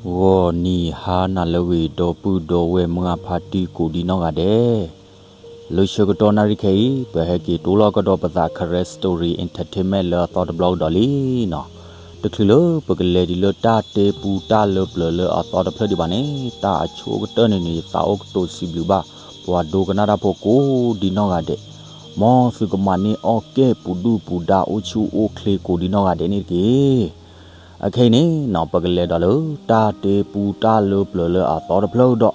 ဂီၤနံၤဟါနၤလၢအဂ့ၤ ဒီပုၢ်ဒီဝဲၢ်မုၢ်အဖါတံၢ်ကိးဒံနီၢ်ဂၤဒဲး, လၢဆၢကတီၢ်နၣ်ရံၣ်ခဲအံၤ ပဟဲက့ၤတိလီၤကဒီးပသး Karen Story Entertainment လၢအသီတဘျီကဒီးလံနီၤ. တချုးလၢပကလဲၤဒံးလၢတၢ်တဲပူတၢ်လၢပျၢၤလၢအသီတဖျၢၣ်ဒံးဘၣ်န့ၣ် တၢ်အဆိကတၢၢ်န့ၣ်န့ၣ် ယသးအိၣ်ကတိၤစံးဘျုးဘၣ် ပှၤဒိကနၣ်တၢ်ဖိကိးဒံနီၢ်ဂၤဒဲး, မ်သုကမၤန့ၢ်အီၣ်ကဲၣ်ပူၤဒုၣ်ပူၤဒါ အိၣ်ဆူၣ်အိၣ်ချ့ကိးဒံနီၢ်ဂၤဒဲးန့ၣ်တက့ၢ်. အခဲအံၤန့ၣ်နီၤ ပကလဲၤဒီးလၢ တၢ်တဲပူတၢ်လၢပျၢၤလၢအသီတဖျၢၣ်ဒီး,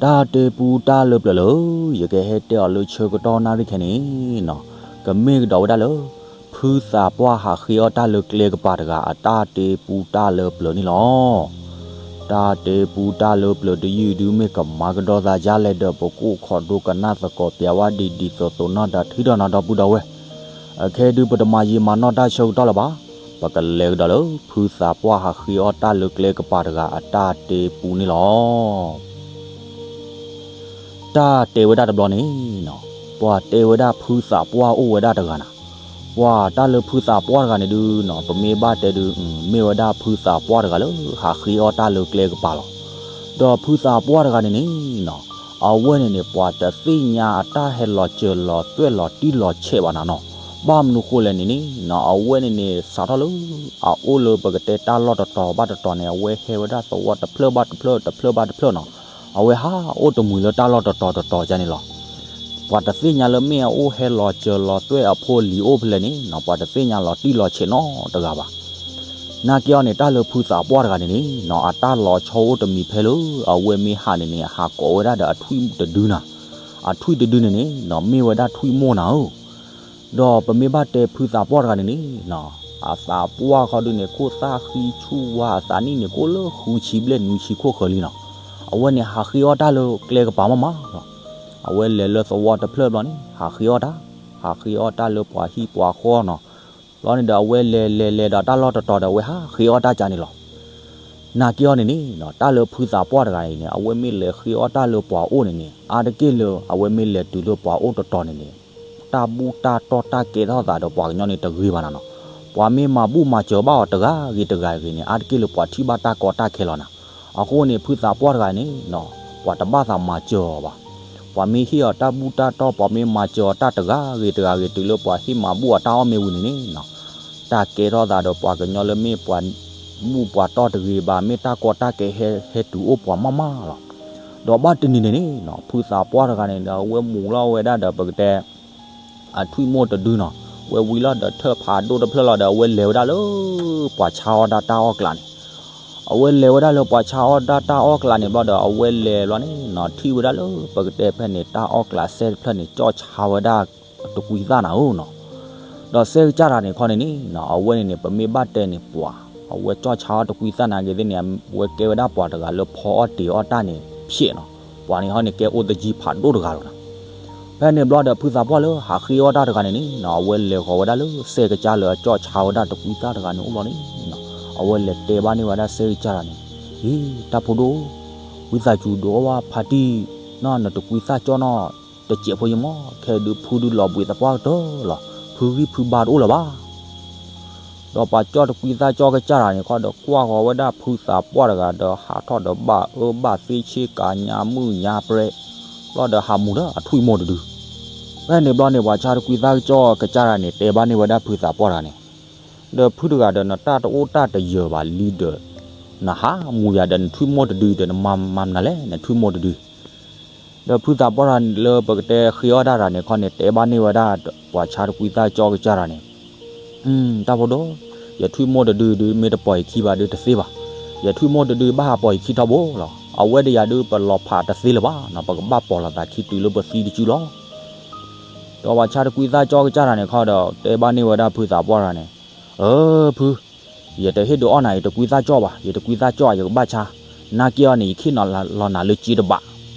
တၢ်တဲပူတၢ်လၢပျၢၤလၢ ယကဟဲတဲအီၤလၢဆၢကတီၢ်နၣ်ရံၣ်ခဲအံၤန့ၣ်နီၤ, ကမ့ၢ်ကဒီးဝဲဒၣ်လၢ ဖုသးပှၢ်ဟးဃ့အီၣ်တၢ်လၢကျဲကပၤတဂၤ အတၢ်တဲပူတၢ်လၢပျၢၤန့ၣ်လီၤ. တၢ်တဲပူတၢ်လၢပျၢၤတယုၢ်ဒု မ့ၢ်ကမၤကဒီးသးဒ်လဲၣ်ဒီး ပကအိၣ်ခိးဒိကနၣ်သကိး ပျးဝဲဒ်ဒ်သိးသိးနီၢ်ဒီး ထံၣ်ဒီးနီၤ ဒီပုၢ်ဒီဝဲၢ်. အခဲအံၤဒု ပတမၤယံာ်မၤနီၢ်တၢ်ဆၢကတီၢ်လၢၤဘၣ်, ပကလဲၤကဒီးလၢ ဖုသးပှၢ်ဟးဃ့အီၣ်တၢ်လၢကျဲကပၤတဂၤ အတၢ်တဲပူန့ၣ်လီၤ. တၢ်တဲဝဲဒၣ်တဘျီန့ၣ်နီၤ, ပှၤတဲဝဲဒၣ်ဖုသးပှၢ်အိၣ်ဝဲဒၣ်တဂၤနၤ, ပှၤတၢ်လၢဖုသးပှၢ်တဂၤန့ၣ်ဒုနီၤ, ပမ့ၢ်ဘၣ်တဲဒု မ့ၢ်ဝဲဒၣ်ဖုသးပှၢ်တဂၤလၢ ဟးဃ့အီၣ်တၢ်လၢကျဲကပၤလီၤ. ဒီးဖုသးပှၢ်တဂၤန့ၣ်န့ၣ်နီၤ, အဝဲန့ၣ်န့ၣ် ပှၤတသ့ၣ်ညါအတၢ်ဟဲလီၤစၢၤလီၤသွဲၣ်လီၤတံၢ်လီၤဆဲးဘၣ်နၤနီၤ. ဘၣ်မနုၤဃိလဲၣ်န့ၣ်န့ၣ်နီၤ, အဝဲန့ၣ်န့ၣ် စးထီၣ်လၢ အအိၣ်လၢပကတဲတၢ်လီၢ်တတီၤဘၣ်တတီၤန့ၣ် အဝဲဟဲဝဲဒၣ်သဝီတဖျၢၣ်ဘၣ်တဖျၢၣ် တဖျၢၣ်ဘၣ်တဖျၢၣ်နီၤ. အဝဲဟးအိၣ်တမှံၤလၢတၢ်လီၢ်တတီၤတတီၤဒ်န့ၣ်လီၤ. ပှၤတသ့ၣ်ညါလၢမ့ၢ်အအိၣ်ဟဲလီၤစၢၤလီၤသွဲၣ်အဖိလံၤအိၣ်ဖဲလဲၣ်န့ၣ်နီၤ, ပှၤတသ့ၣ်ညါလီၤတံၢ်လီၤဆဲးနီတဂၤဘၣ်. နာ်က့အီၤန့ၣ် တၢ်လၢဖုသးပှၢ်တဂၤန့ၣ်န့ၣ်နီၤ, အတၢ်လီၤဆီအိၣ်တမံၤဖဲလၢ အဝဲမ့ၢ်ဟးန့ၣ်န့ၣ် ဟးကိးဝဲဒၣ်ဒီးအထွံၣ်တဒုနၤ, အထွံၣ်တဒုန့ၣ်န့ၣ်နီၤ မ့ၢ်ဝဲဒၣ်ထွံၣ်မိၢ်နၤဧၢ. ဒီးပမ့ၢ်ဘၣ်တဲဖုသးပှၢ်တဂၤန့ၣ်န့ၣ်နီၤ, အသးပှၢ်ခီဒုန့ၣ် ခိၣ်သၣ်ဃံဆူၣ်ဝါ အသးနံၣ်န့ၣ် ကိၣ်လၢဃုဆံဘျဲၣ်နွံဆံခိၣ်ဃၢၤလံနီၤ. အဝဲန့ၣ်ဟးဃ့အီၣ်တၢ်လၢကျဲကပၤမးမးလီၤ. အဝဲလဲၤလၢသဝီတဖျၢၣ်ဘျီန့ၣ် ဟးဃ့အီၣ်တၢ်, ဟးဃ့အီၣ်တၢ်လၢပှၤဟံၣ်ပှၤဃီနီၤ. ဘျီန့ၣ်ဒီးအဝဲလဲၤလဲၤလဲၤဒီးတၢ်လီၢ်တတီၤဒီး အဝဲဟးဃ့အီၣ်တၢ်ကါန့ၣ်လီၤ. နာ်က့အီၤန့ၣ်န့ၣ်နီၤ, တၢ်လၢဖုသးပှၢ်တဂၤအံၤန့ၣ် အဝဲမ့ၢ်လဲၤဃ့အီၣ်တၢ်လၢပှၤအိၣ်န့ၣ်န့ၣ် အါတက့ၢ်လၢ အဝဲမ့ၢ်လဲၤတုၤလၢပှၤအိၣ်တတီၤန့ၣ်န့ၣ် တၢ်ဘူၣ်တၢ်တီၢ်တၢ်ကဲထီၣ်သးဒီးပှၤကညီန့ၣ်တဂ့ၤဘၣ်နၤနီၤ. ပှၤမ့ၢ်မၤဘူၣ်မၤစၢၤဘၣ်အီၤတဂၤဂ့ၤတဂၤဂ့ၤန့ၣ် အါတက့ၢ်လၢပှၤထံၣ်ဘၣ်တၢ်ကီတၢ်ခဲလီၤနၤ. အဃိန့ၣ် ဖုသးပှၢ်တဂၤန့ၣ်နီၤ, ပှၤတဘၣ်သးမၤစၢၤအီၤဘၣ်. ပှၤမ့ၢ်ဟ့ၣ်အီၤတၢ်ဘူၣ်တၢ်တီၢ် ပှၤမ့ၢ်မၤစၢၤအီၤတၢ်တဂၤဂ့ၤတဂၤဂ့ၤ တုၤလၢပှၤဟ့ၣ်မၤဘူၣ်အီၤတၢ်အီၣ်မ့ၢ်ဝံၤန့ၣ်န့ၣ်နီၤ, တၢ်ကဲထီၣ်သးဒီးပှၤကညီလၢမ့ၢ်ပှၤဘူၣ်ပှၤတီၢ်တဂ့ၤဘၣ် မ့ၢ်တၢ်ကီတၢ်ခဲဟဲ ဟဲတုၤအိၣ်ပှၤမးမးလီၤ. ဒီးဘၣ်တနံၤန့ၣ်န့ၣ်နီၤ, ဖုသးပှၢ်တဂၤန့ၣ်ဒီး အဝဲမူၤလီၤဝဲဒၣ်ဒီးပကတဲ အထွံၣ်မိၢ်တဒုနီၤ, ဝဲဝံၤလီၤဒီးထၢၣ်ဖးဒိၣ်တဖျၢၣ်လီၤဒီး အဝဲလဲၤဝဲဒၣ်လၢပှၤဆါအီၣ်ဒၣ်တၢ်အီၣ်ကျးန့ၣ်, အဝဲလဲၤဝဲဒၣ်လၢပှၤဆါအီၣ်ဒၣ်တၢ်အီၣ်ကျးန့ၣ်ဘျီဒီး အဝဲလဲၤဘျီန့ၣ်နီၤ ထံၣ်ဝဲဒၣ်လၢပကတဲဖဲန့ၣ် တၢ်အီၣ်ကျးစဲတဖျၢၣ်န့ၣ် ကၠီၣ်ဆါဝဲဒၣ်တကွံသၣ်နၤဧၢနီၤ, ဒီးစဲကစၢ်တဂၤန့ၣ်ခီန့ၣ်န့ၣ်နီၤ အဝဲန့ၣ်န့ၣ် ပမ့ၢ်ဘၣ်တဲန့ၣ်ပှၤ အဝဲကၠီၣ်ဆါအီၣ်တကွံသၣ်နာ်က့ၤသ့ၣ်န့ၣ် အဝဲကဲဝဲဒၣ်ပှၤတဂၤလၢဖီအီၣ်တ့ၤအီၣ်တၢ်န့ၣ်ဖျဲးနီၤ, ပှၤန့ၣ်ဟီန့ၣ်ကဲအိၣ်သယံၣ်ဖးဒိၣ်တဂၤလီၤနၤ. ဖဲန့ၣ်ဘျီဒီး ဖုသးပှၢ်လၢဟးဃ့အီၣ်တၢ်တဂၤန့ၣ်န့ၣ်နီၤ အဝဲလဲၤဃီၤဝဲဒၣ်လၢစဲကစၢ်လၢအကၠီၣ်ဆါဝဲဒၣ်တကွံသၣ်တဂၤန့ၣ်အိၣ်ဘျီန့ၣ်နီၤ အဝဲလဲၤတဲဘၣ်န့ၢ်ဝဲဒၣ်စဲကစၢ်တဂၤန့ၣ်, ဟ့ၣ် တၢ်ဖိဒိၣ်, ဝံသးစူၤဒုးအီၣ်ဘၣ်ဖါတံၢ်နီၤ နတကွံသၣ်ကၠီၣ်နီၤ တစဲးဖိယမီၢ်, ခဲဒုးဖုဒုးလီၤဘှံးသပှၢ်ကတၢၢ်လီၤ, ဖုဂံၢ်ဖုဘါတအိၣ်လၢၤဘၣ်. ဒီးပှၤကၠီၣ်တကွံသၣ်ကၠီၣ်ကစၢ်တဂၤန့ၣ်ခီဒီး ကွၢ်ဃီၤဝဲဒၣ်ဖုသးပှၢ်တဂၤဒီး ဟးထီၣ်ဒီးဘၣ်အၢဘၣ်သီဆ့ကၤညါမုၢ်ညါပြဲး, ဘျီဒီးဟးမူၤဒီးအထွံၣ်မိၢ်တဒု. ဖဲန့ၣ်ဘျီန့ၣ် ပှၤဆါတကွံသၣ်ကၠီၣ်ကစၢ်တဂၤန့ၣ် တဲဘၣ်န့ၢ်ဝဲဒၣ်ဖုသးပှၢ်တဂၤန့ၣ်, ဒီးဖုတဂၤဒီး နတၢ်တအိၣ်တၢ်တယၢၤဘၣ်လံဒီး နဟးမူၤယၤဒီး နထွံၣ်မိၢ်တဒုဒီး နမၤမနုၤလဲၣ် နထွံၣ်မိၢ်တဒု. ဒီးဖုသးပှၢ်တဂၤလၢပကတဲဃ့အီၣ်တၢ်တဂၤန့ၣ်ခီန့ၣ် တဲဘၣ်န့ၢ်ဝဲဒၣ် ပှၤဆါတကွံသၣ်ကၠီၣ်ကစၢ်တဂၤန့ၣ်, တၢ်ဖိဒိၣ်, ယထွံၣ်မိၢ်တဒုဒုး မ့ၢ်တပိာ်ယခံဘၣ်ဒုးတသ့ဘၣ်. ယထွံၣ်မိၢ်တဒုဘၣ်ဟးပိာ်ယခံထီဘိလီၤ. အဝဲတယၤဒုး ပလီၤဖးတသ့လၢၤဘၣ်နီၤ, ပကဘၣ်ပိာ်လိာ်သးခံတုၤလၢပသံတစုလီၤ. ဒီးပှၤဆါတကွံသၣ်ကၠီၣ်ကစၢ်တဂၤန့ၣ်ခီဒီး တဲဘၣ်န့ၢ်ဝဲဒၣ်ဖုသးပှၢ်တဂၤန့ၣ်, အၢ ဖု, ယတဟ့ၣ်ဒုးအီၣ်နၤ ယတကွံသၣ်ကၠီၣ်ဘၣ်, ယတကွံသၣ်ကၠီၣ် ယကဘၣ်ဆါ, နာ်က့အီၤန့ၣ် ယခ့ၣ်နီၤလီၤနၤလၢစ့တဘး.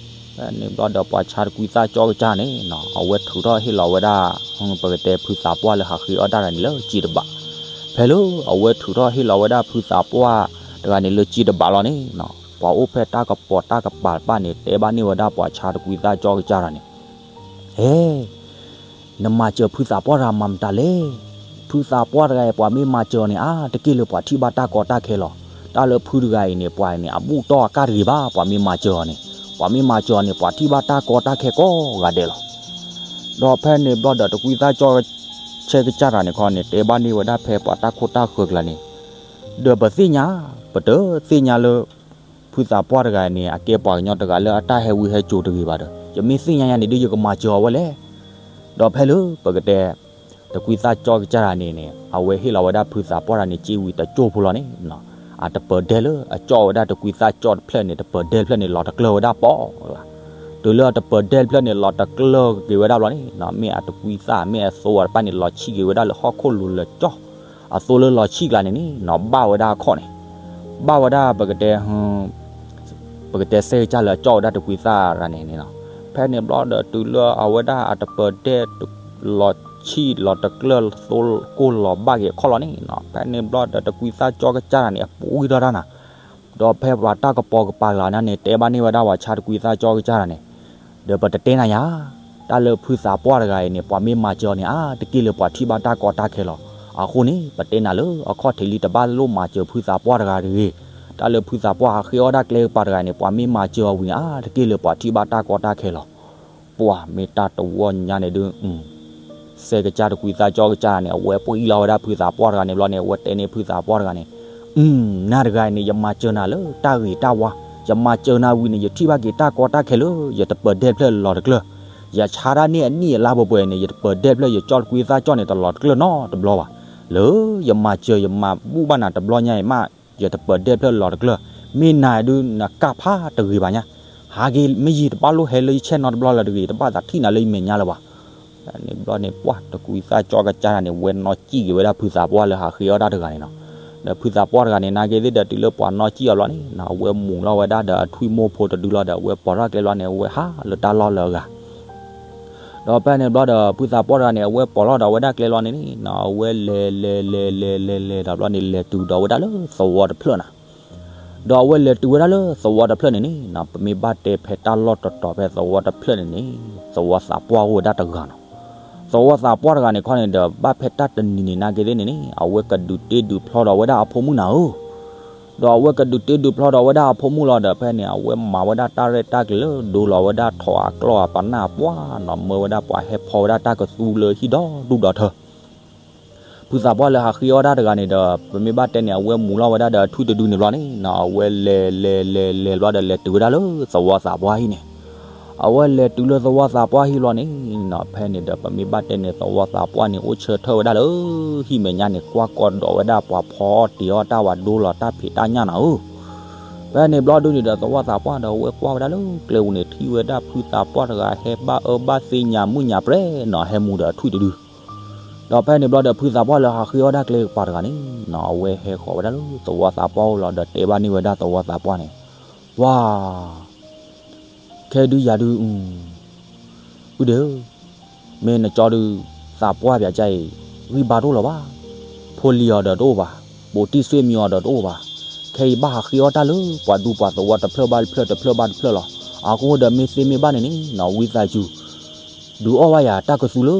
ဖဲန့ၣ်ဘျီဒီးပှၤဆါတကွံသၣ်ကၠီၣ်ကစၢ်န့ၣ်နီၤ အဝဲထုးထီၣ်ဟ့ၣ်လီၤဝဲဒၣ် ပကတဲဖုသးပှၢ်လၢဟးဃ့အီၣ်တၢ်တဂၤန့ၣ်လၢစ့တဘး. ဖဲလၢအဝဲထုးထီၣ်ဟ့ၣ်လီၤဝဲဒၣ်ဖုသးပှၢ်တဂၤန့ၣ်လၢစ့တဘးလီၤန့ၣ်နီၤ ပှၤအိၣ်ဖဲတၢ်ကပီၤတၢ်ကပၤတဖၣ်န့ၣ် တဲဘၣ်န့ၢ်ဝဲဒၣ်ပှၤဆါတကွံသၣ်ကၠီၣ်ကစၢ်တဂၤန့ၣ်, ဟဲ နမၤစၢၤဖုသးပှၢ်တဂၤမၤမတၤလဲၣ်. ဖုသးပှၢ်တဂၤအံၤ ပှၤမ့ၢ်မၤစၢၤအီၤန့ၣ် အါတက့ၢ်လၢပှၤထံၣ်ဘၣ်တၢ်ကီတၢ်ခဲလီၤ. တၢ်လၢဖုတဂၤအံၤန့ၣ် ပှၤန့ၣ် အဘူၣ်တီၢ်အကၢ်တဂ့ၤဘၣ်, ပှၤမ့ၢ်မၤစၢၤအီၤန့ၣ်, ပှၤမ့ၢ်မၤစၢၤအီၤန့ၣ် ပှၤထံၣ်ဘၣ်တၢ်ကီတၢ်ခဲကိးဂၤဒဲးလီၤ. ဒီးဖဲန့ၣ်ဘျီဒီး တကွံသၣ်ကၠီ ဆဲကစၢ်တဂၤန့ၣ်ခီန့ၣ် တဲဘၣ်န့ၢ်ဝဲဒၣ်ဖဲပှၤတၢ်ခိတၢ်ဃၢၤကျါန့ၣ်, ဒီးပသ့ၣ်ညါ, ပတသ့ၣ်ညါလၢ ဖုသးပှၢ်တဂၤန့ၣ် အကဲပှၤကညီတဂၤလၢအတၢ်ဟဲဝံဟဲစိၤတဂ့ၤဘၣ်ဒီး ယမ့ၢ်သ့ၣ်ညါယၤန့ၣ်ဒုး ယကမၤစၢၤအီၤဝဲလဲၣ်. ဒီးဖဲလၢပကတဲ တကွံသၣ်ကၠီကစၢ်တဂၤန့ၣ်န့ၣ် အဝဲဟ့ၣ်လီၤဝဲဒၣ်ဖုသးပှၢ်တဂၤန့ၣ် စ့ဝံၤတကၠိၢ်ဖိလီၤန့ၣ်, အတပၢၤဒဲၣ်လၢအကၠီၣ်ဝဲဒၣ်တကွံသၣ်ကၠီတဖျၢၣ်န့ၣ် တပၢၤဒဲၣ်တဖျၢၣ်န့ၣ် လီၤတကျၢၢ်ဝဲဒၣ်ပီၢ်လီၤ. တုၤလၢအတပၢၤဒဲၣ်တဖျၢၣ်န့ၣ် လီၤတကျၢၢ်က့ၤဝဲဒၣ်ဘျီန့ၣ် မ့ၢ်အတကွံသၣ်မ့ၢ်အသိအတပၢ်န့ၣ် လီၤဆံၣ်က့ၤဝဲဒၣ်လၢဟီၣ်ခိၣ်လိၤလၢကၠီၣ်, အသိလၢလီၤဆံၣ်ကျါန့ၣ်န့ၣ် ဘၣ်ဝဲဒၣ်အခီၣ်န့ၣ်, ဘၣ်ဝဲဒၣ်ပကတဲ ပကတဲစဲကစၢ်လၢအကၠီၣ်ဝဲဒၣ်တကွံသၣ်တဂၤန့ၣ်န့ၣ်လီၤ. ဖဲန့ၣ်ဘျီဒီး တုၤလၢအဝဲဒၣ်အတပၢၤဒဲၣ် လီၤဆံၣ်လီၤတကျၢၢ်သိကိၢ်လီၤဘၣ်က့ၤအခီၣ်လီၤန့ၣ်, ဖဲန့ၣ်ဘျီဒီး တကွံသၣ်ကၠီကစၢ်တဂၤန့ၣ် အပူၤဂံၢ်ထီၣ်တၢ်နၤ, ဒီးဖဲပှၤတၢ်ကပီၤကပၤကျါန့ၣ်န့ၣ် တဲဘၣ်န့ၢ်ဝဲဒၣ်ပှၤဆါတကွံသၣ်ကၠီကစၢ်တဂၤန့ၣ်, ဒီးပတတဲနၤယၤ, တၢ်လၢဖုသးပှၢ်တဂၤအံၤန့ၣ် ပှၤမ့ၢ်မၤစၢၤအီၤန့ၣ် အါတက့ၢ်လၢပှၤထံၣ်ဘၣ်တၢ်ကီတၢ်ခဲလီၤ. အဃိန့ၣ် ပတဲနၤလၢအခီၣ်ထံးလံ တဘၣ်လိၣ်မၤစၢၤဖုသးပှၢ်တဂၤတဂ့ၤ. တၢ်လၢဖုသးပှၢ်ဟးဃ့အီၣ်တၢ်ကျဲကပၤတဂၤန့ၣ် ပှၤမ့ၢ်မၤစၢၤအီၤဝံၤန့ၣ် အါတက့ၢ်လၢပှၤထံၣ်ဘၣ်တၢ်ကီတၢ်ခဲလီၤ. ပှၤမ့ၢ်တၢ်တဝီညါန့ၣ်ဒုး စဲကစၢ်တကွံသၣ်ကၠီကစၢ်န့ၣ် အဝဲပှ့ၤလီၤဝဲဒၣ်ဖုသးပှၢ်တဂၤန့ၣ်ဘျီန့ၣ် အဝဲတဲန့ၢ်ဖုသးပှၢ်တဂၤန့ၣ်, နၤတဂၤအံၤန့ၣ် ယမၤစၢၤနၤလၢတၢ်ဂ့ၤတၢ်ဝါ, ယမၤစၢၤနၤဝံၤန့ၣ် ယထံၣ်ဘၣ်က့ၤတၢ်ကီတၢ်ခဲလၢ ယတပၢၤဒဲၣ်တဖျၢၣ်လီၤတကျၢၢ်, ယဆါတၢ်န့ၢ်အနံၣ်အလါပှဲၤပှဲၤန့ၣ် ယတပၢၤဒဲၣ်တဖျၢၣ်ယကၠီၣ်တကွံသၣ်ကၠီန့ၣ် တလီၤတကျၢၢ်နီတဘျီဘၣ်. လၢယမၤစၢၤယမၤဘူၣ်ဘၣ်နၤတဘျီညါအံၤမး ယတပၢၤဒဲၣ်တဖျၢၣ်လီၤတကျၢၢ်, မ့ၢ်နၤဒုးနကၢ်ဖးတဂ့ၤဘၣ်ညါ, ဟးက့ၤမ့ၢ်ယတဘၣ်လိၣ်ဟဲလၢယဆဲၣ်နီတဘျီလၢၤတဂ့ၤ, တဘၣ်သးထံၣ်နၤလၢယမဲာ်ညါလၢၤဘၣ်. န့ၣ်ဘျီန့ၣ် ပှၢ်တကွံသၣ်ကၠီကစၢ်န့ၣ် ဝဲနီၢ်စံၣ်က့ၤဝဲဒၣ်ဖုသးပှၢ်လၢဟးဃ့အီၣ်တၢ်တဂၤန့ၣ်နီၤ. ဒီးဖုသးပှၢ်တဂၤန့ၣ် နာ်က့သ့ၣ်ဒီးတုၤလၢပှၤနီၢ်စံၣ်အီၤဘျီန့ၣ် အဝဲမူၤလီၤဝဲဒၣ်ဒီးအထွံၣ်မိၢ်ဖိတဒုလီၤဒီး အဝဲပိာ်ထီၣ်ကျဲလီၤန့ၣ် အဝဲဟးလၢတၢ်လီၢ်လၢအဂၤ ဒီးဖဲန့ၣ်ဘျီဒီး ဖုသးပှၢ်တဂၤန့ၣ် အဝဲပိာ်လီၤဒီးဝဲဒၣ်ကျဲလီၤန့ၣ်န့ၣ်နီၤ အဝဲလဲၤလဲၤလဲၤလဲၤလဲၤလဲၤဒီးဘျီန့ၣ် လဲၤတုၤဒီးဝဲဒၣ်လၢသဝီတဖျၢၣ်နီၤ. ဒီးအဝဲလဲၤတုၤဝဲဒၣ်လၢသဝီတဖျၢၣ်န့ၣ်န့ၣ်နီၤ ပမ့ၢ်ဘၣ်တဲဖဲတၢ်လီၢ်တတီၤဖဲသဝီတဖျၢၣ်န့ၣ်န့ၣ် သဝီသးပှၢ်အိၣ်ဝဲဒၣ်တဂၤနီၤ. သဝီသးပှၢ်တဂၤန့ၣ်ခီန့ၣ်ဒီး ဘၣ်ဖဲတၢ်တနံၤန့ၣ် နာ်က့သ့ၣ်န့ၣ်န့ၣ် အဝဲကဒုးတ့ဒုးဖျီဒီးဝဲဒၣ်အဖိမုၣ်နၤဧၢ ဒီးအဝဲကဒုးတ့ဒုးဖျီဒီးဝဲဒၣ်အဖိမုၣ်လီၤဒီး ဖဲန့ၣ် အဝဲမၤဝဲဒၣ်တၢ်ရဲၣ်တၢ်ကျဲၤလၢ ဒိလီၤဝဲဒၣ်ထိးအကျီၢ်အပနၢ်ပှၢ်နီၤ မၢဝဲဒၣ်ပှၤဟဲဖီဝဲဒၣ်တၢ်ကသူလၢဟံၣ်ဒီဒူၣ်ဒီထၢ ဖုသးပှၢ်လၢဟးဃ့အီၣ်တၢ်တဂၤန့ၣ်ဒီး ပမ့ၢ်ဘၣ်တဲန့ၣ် အဝဲမူၤလီၤဝဲဒၣ်ဒီးအထွံၣ်တဒုန့ၣ်ဘျီန့ၣ်နီၤ အဝဲလဲၤလဲၤလဲၤလဲၤဘျီဒီး လဲၤတုၤဝဲဒၣ်လၢသဝီသးပှၢ်ဟံၣ်န့ၣ် အဝဲလဲၤတုၤလၢသဝီသးပှၢ်ဟံၣ်လီၤန့ၣ်နီၤ ဖဲန့ၣ်ဒီး ပမ့ၢ်ဘၣ်တဲန့ၣ် သဝီသးပှၢ်န့ၣ် အိၣ်ဆၢထၢၣ်ဝဲဒၣ်လၢ ဟံၣ်မဲာ်ညါန့ၣ် ကွၢ်ကီဒီးဝဲဒၣ်ပှၤဖီအီၣ်တ့ၤအီၣ်တၢ်ဝဲဒိလီၤတၢ်ဖံးတၢ်ညၣ်နၤဧၢ ဖဲန့ၣ်ဘျီဒုန့ၣ်ဒီး သဝီသးပှၢ်ဒီး အဝဲကွၢ်ဝဲဒၣ်လၢကျဲပူၤန့ၣ် ထံၣ်ဝဲဒၣ်ဖုသးပှၢ်တဂၤ ဟဲဘၣ်အၢဘၣ်သီညါမုၣ်ညါပြဲနီၤ ဟဲမူၤဒီးအထွံၣ်တဒု ဒီးဖဲန့ၣ်ဘျီဒီး ဖုသးပှၢ်လၢဟးဃ့အီၣ်တၢ်ကျဲကပၤတဂၤန့ၣ်နီၤ အဝဲဟဲဃီၤဝဲဒၣ်လၢသဝီသးပှၢ်အိၣ်လီၤဒီး တဲဘၣ်န့ၢ်ဝဲဒၣ်သဝီသးပှၢ်န့ၣ် ပှၤ ခဲဒုးယၤဒုး အုဒဲးဧၢ, မ့ၢ်နကၠီဒုး သးပှၢ်ပၠးကါအံၤ ဂံၢ်ဘါတအိၣ်လၢၤဘၣ်, ဖိလံၤအီၤဒီးတအိၣ်ဘၣ်, ဘူးတံၢ်စွ့မံၤအီၤဒီးတအိၣ်ဘၣ်, ခဲအံၤဘၣ်ဟးဃ့အီၣ်တၢ်လၢ ပှၤဒူပှၤသဝီတဖျၢၣ်ဘၣ်တဖျၢၣ် တဖျၢၣ်ဘၣ်တဖျၢၣ်လီၤ. အဃိဒီးမ့ၢ်သ့မ့ၢ်ဘၣ်န့ၣ်န့ၣ်နီၤ ဝံသးစူၤ ဒုးအီၣ်ဘၣ်ယၤတၢ်ကသူလၢ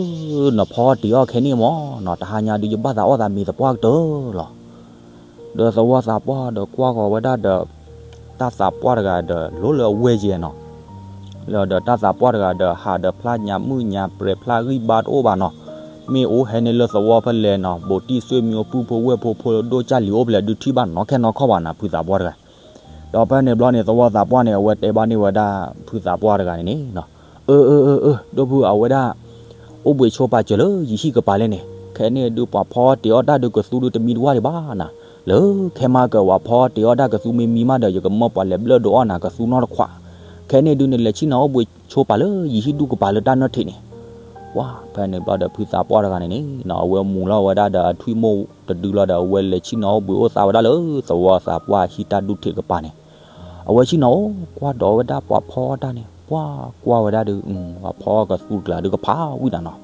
နဖီအီၣ်တ့ၤအီၣ်ခဲန့ၣ်မၢ်နီၤ တဟါညါဒုးယဘၣ်သးအီၣ်သးမ့ၤသပှၢ်ကတၢၢ်လီၤ. ဒီးသဝီသးပှၢ်ဒီးကွၢ်ဃီၤဝဲဒၣ်ဒီး တၢ်သးပှၢ်တဂၤဒီး လိၤလၢအဝဲၢ်ကဲနီၤ, လၢဒီးတၢ်သးပှၢ်တဂၤဒီး ဟးဒီးဖျါညါမုၣ်ညါပြဲးဖျါဂံၢ်ဘါတအိၣ်ဘၣ်နီၤ, မ့ၢ်အိၣ်ဟဲန့ၢ်လၢသဝီဖဲလဲၣ်နီၤ ဘူးတံၢ်စွ့မံၤအိၣ်ပုၢ်ဖိဝဲၢ်ဖိဖိဒိၣ်ကၢ်လံၤအိၣ်ဖဲလဲၣ် ဒုးထံၣ်ဘၣ်နီၤခဲနီၤခီၣ်ဘၣ်နၤ ဖုသးပှၢ်တဂၤ ဒီးဖဲန့ၣ်ဘျီန့ၣ် သဝီသးပှၢ်န့ၣ် အဝဲတဲဘၣ်န့ၢ်ဝဲဒၣ် ဖုသးပှၢ်တဂၤန့ၣ်န့ၣ်နီၤ, အၢ အၢ အၢ အၢ ဒိၣ်ဖု အဝဲဒၣ် အိၣ်ဘှံးဆိပာ်စၢၤလၢယဟံၣ်ကပၤလဲၣ်န့ၣ်, ခဲန့ၣ်ဒုးပှၤဖီအီၣ်တ့ၤအီၣ်တၢ်ဒုးကသူဒုးတမံတဝၢ်ဒံးဘၣ်နၤ, လၢခဲမၤကၢၤပှၤဖီအီၣ်တ့ၤအီၣ်တၢ်ကသူမ့ၢ်မံမးဒီး ယကမၢပှၤလဲၤဘျၢၣ်ဒိးအီၣ်နၤကသူနီတခွး, ခဲန့ၣ်ဒုးနလဲၤဆ့ၣ်နီၤအိၣ်ဘှံးဆိပာ်လၢယဟံၣ်ဒူၣ်ကပၤလၢတၢ်နၢထံးန့ၣ်, ပှၤဖဲန့ၣ်ဘျီဒီး ဖုသးပှၢ်တဂၤန့ၣ်န့ၣ်နီၤ အဝဲမူၤလီၤဝဲဒၣ်ဒီးအထွံၣ်မိၢ်တဒုလီၤဒီး အဝဲလဲၤဆ့ၣ်နီၤအိၣ်ဘှံးအိၣ်သါဝဲဒၣ်လၢသဝီသးပှၢ်ဟံၣ်တၢ်ဒူၣ်ထံးကပၤန့ၣ်, အဝဲဆ့ၣ်နီၤအိၣ်ကွၢ်ဒီးဝဲဒၣ်ပှၤဖီအီၣ်တၢ်န့ၣ် ပှၤကွၢ်ဝဲဒၣ်ဒီး ပှၤဖီအီၣ်ကသူတကျါဒုးကဖးဝံၣ်နၤနီၤ,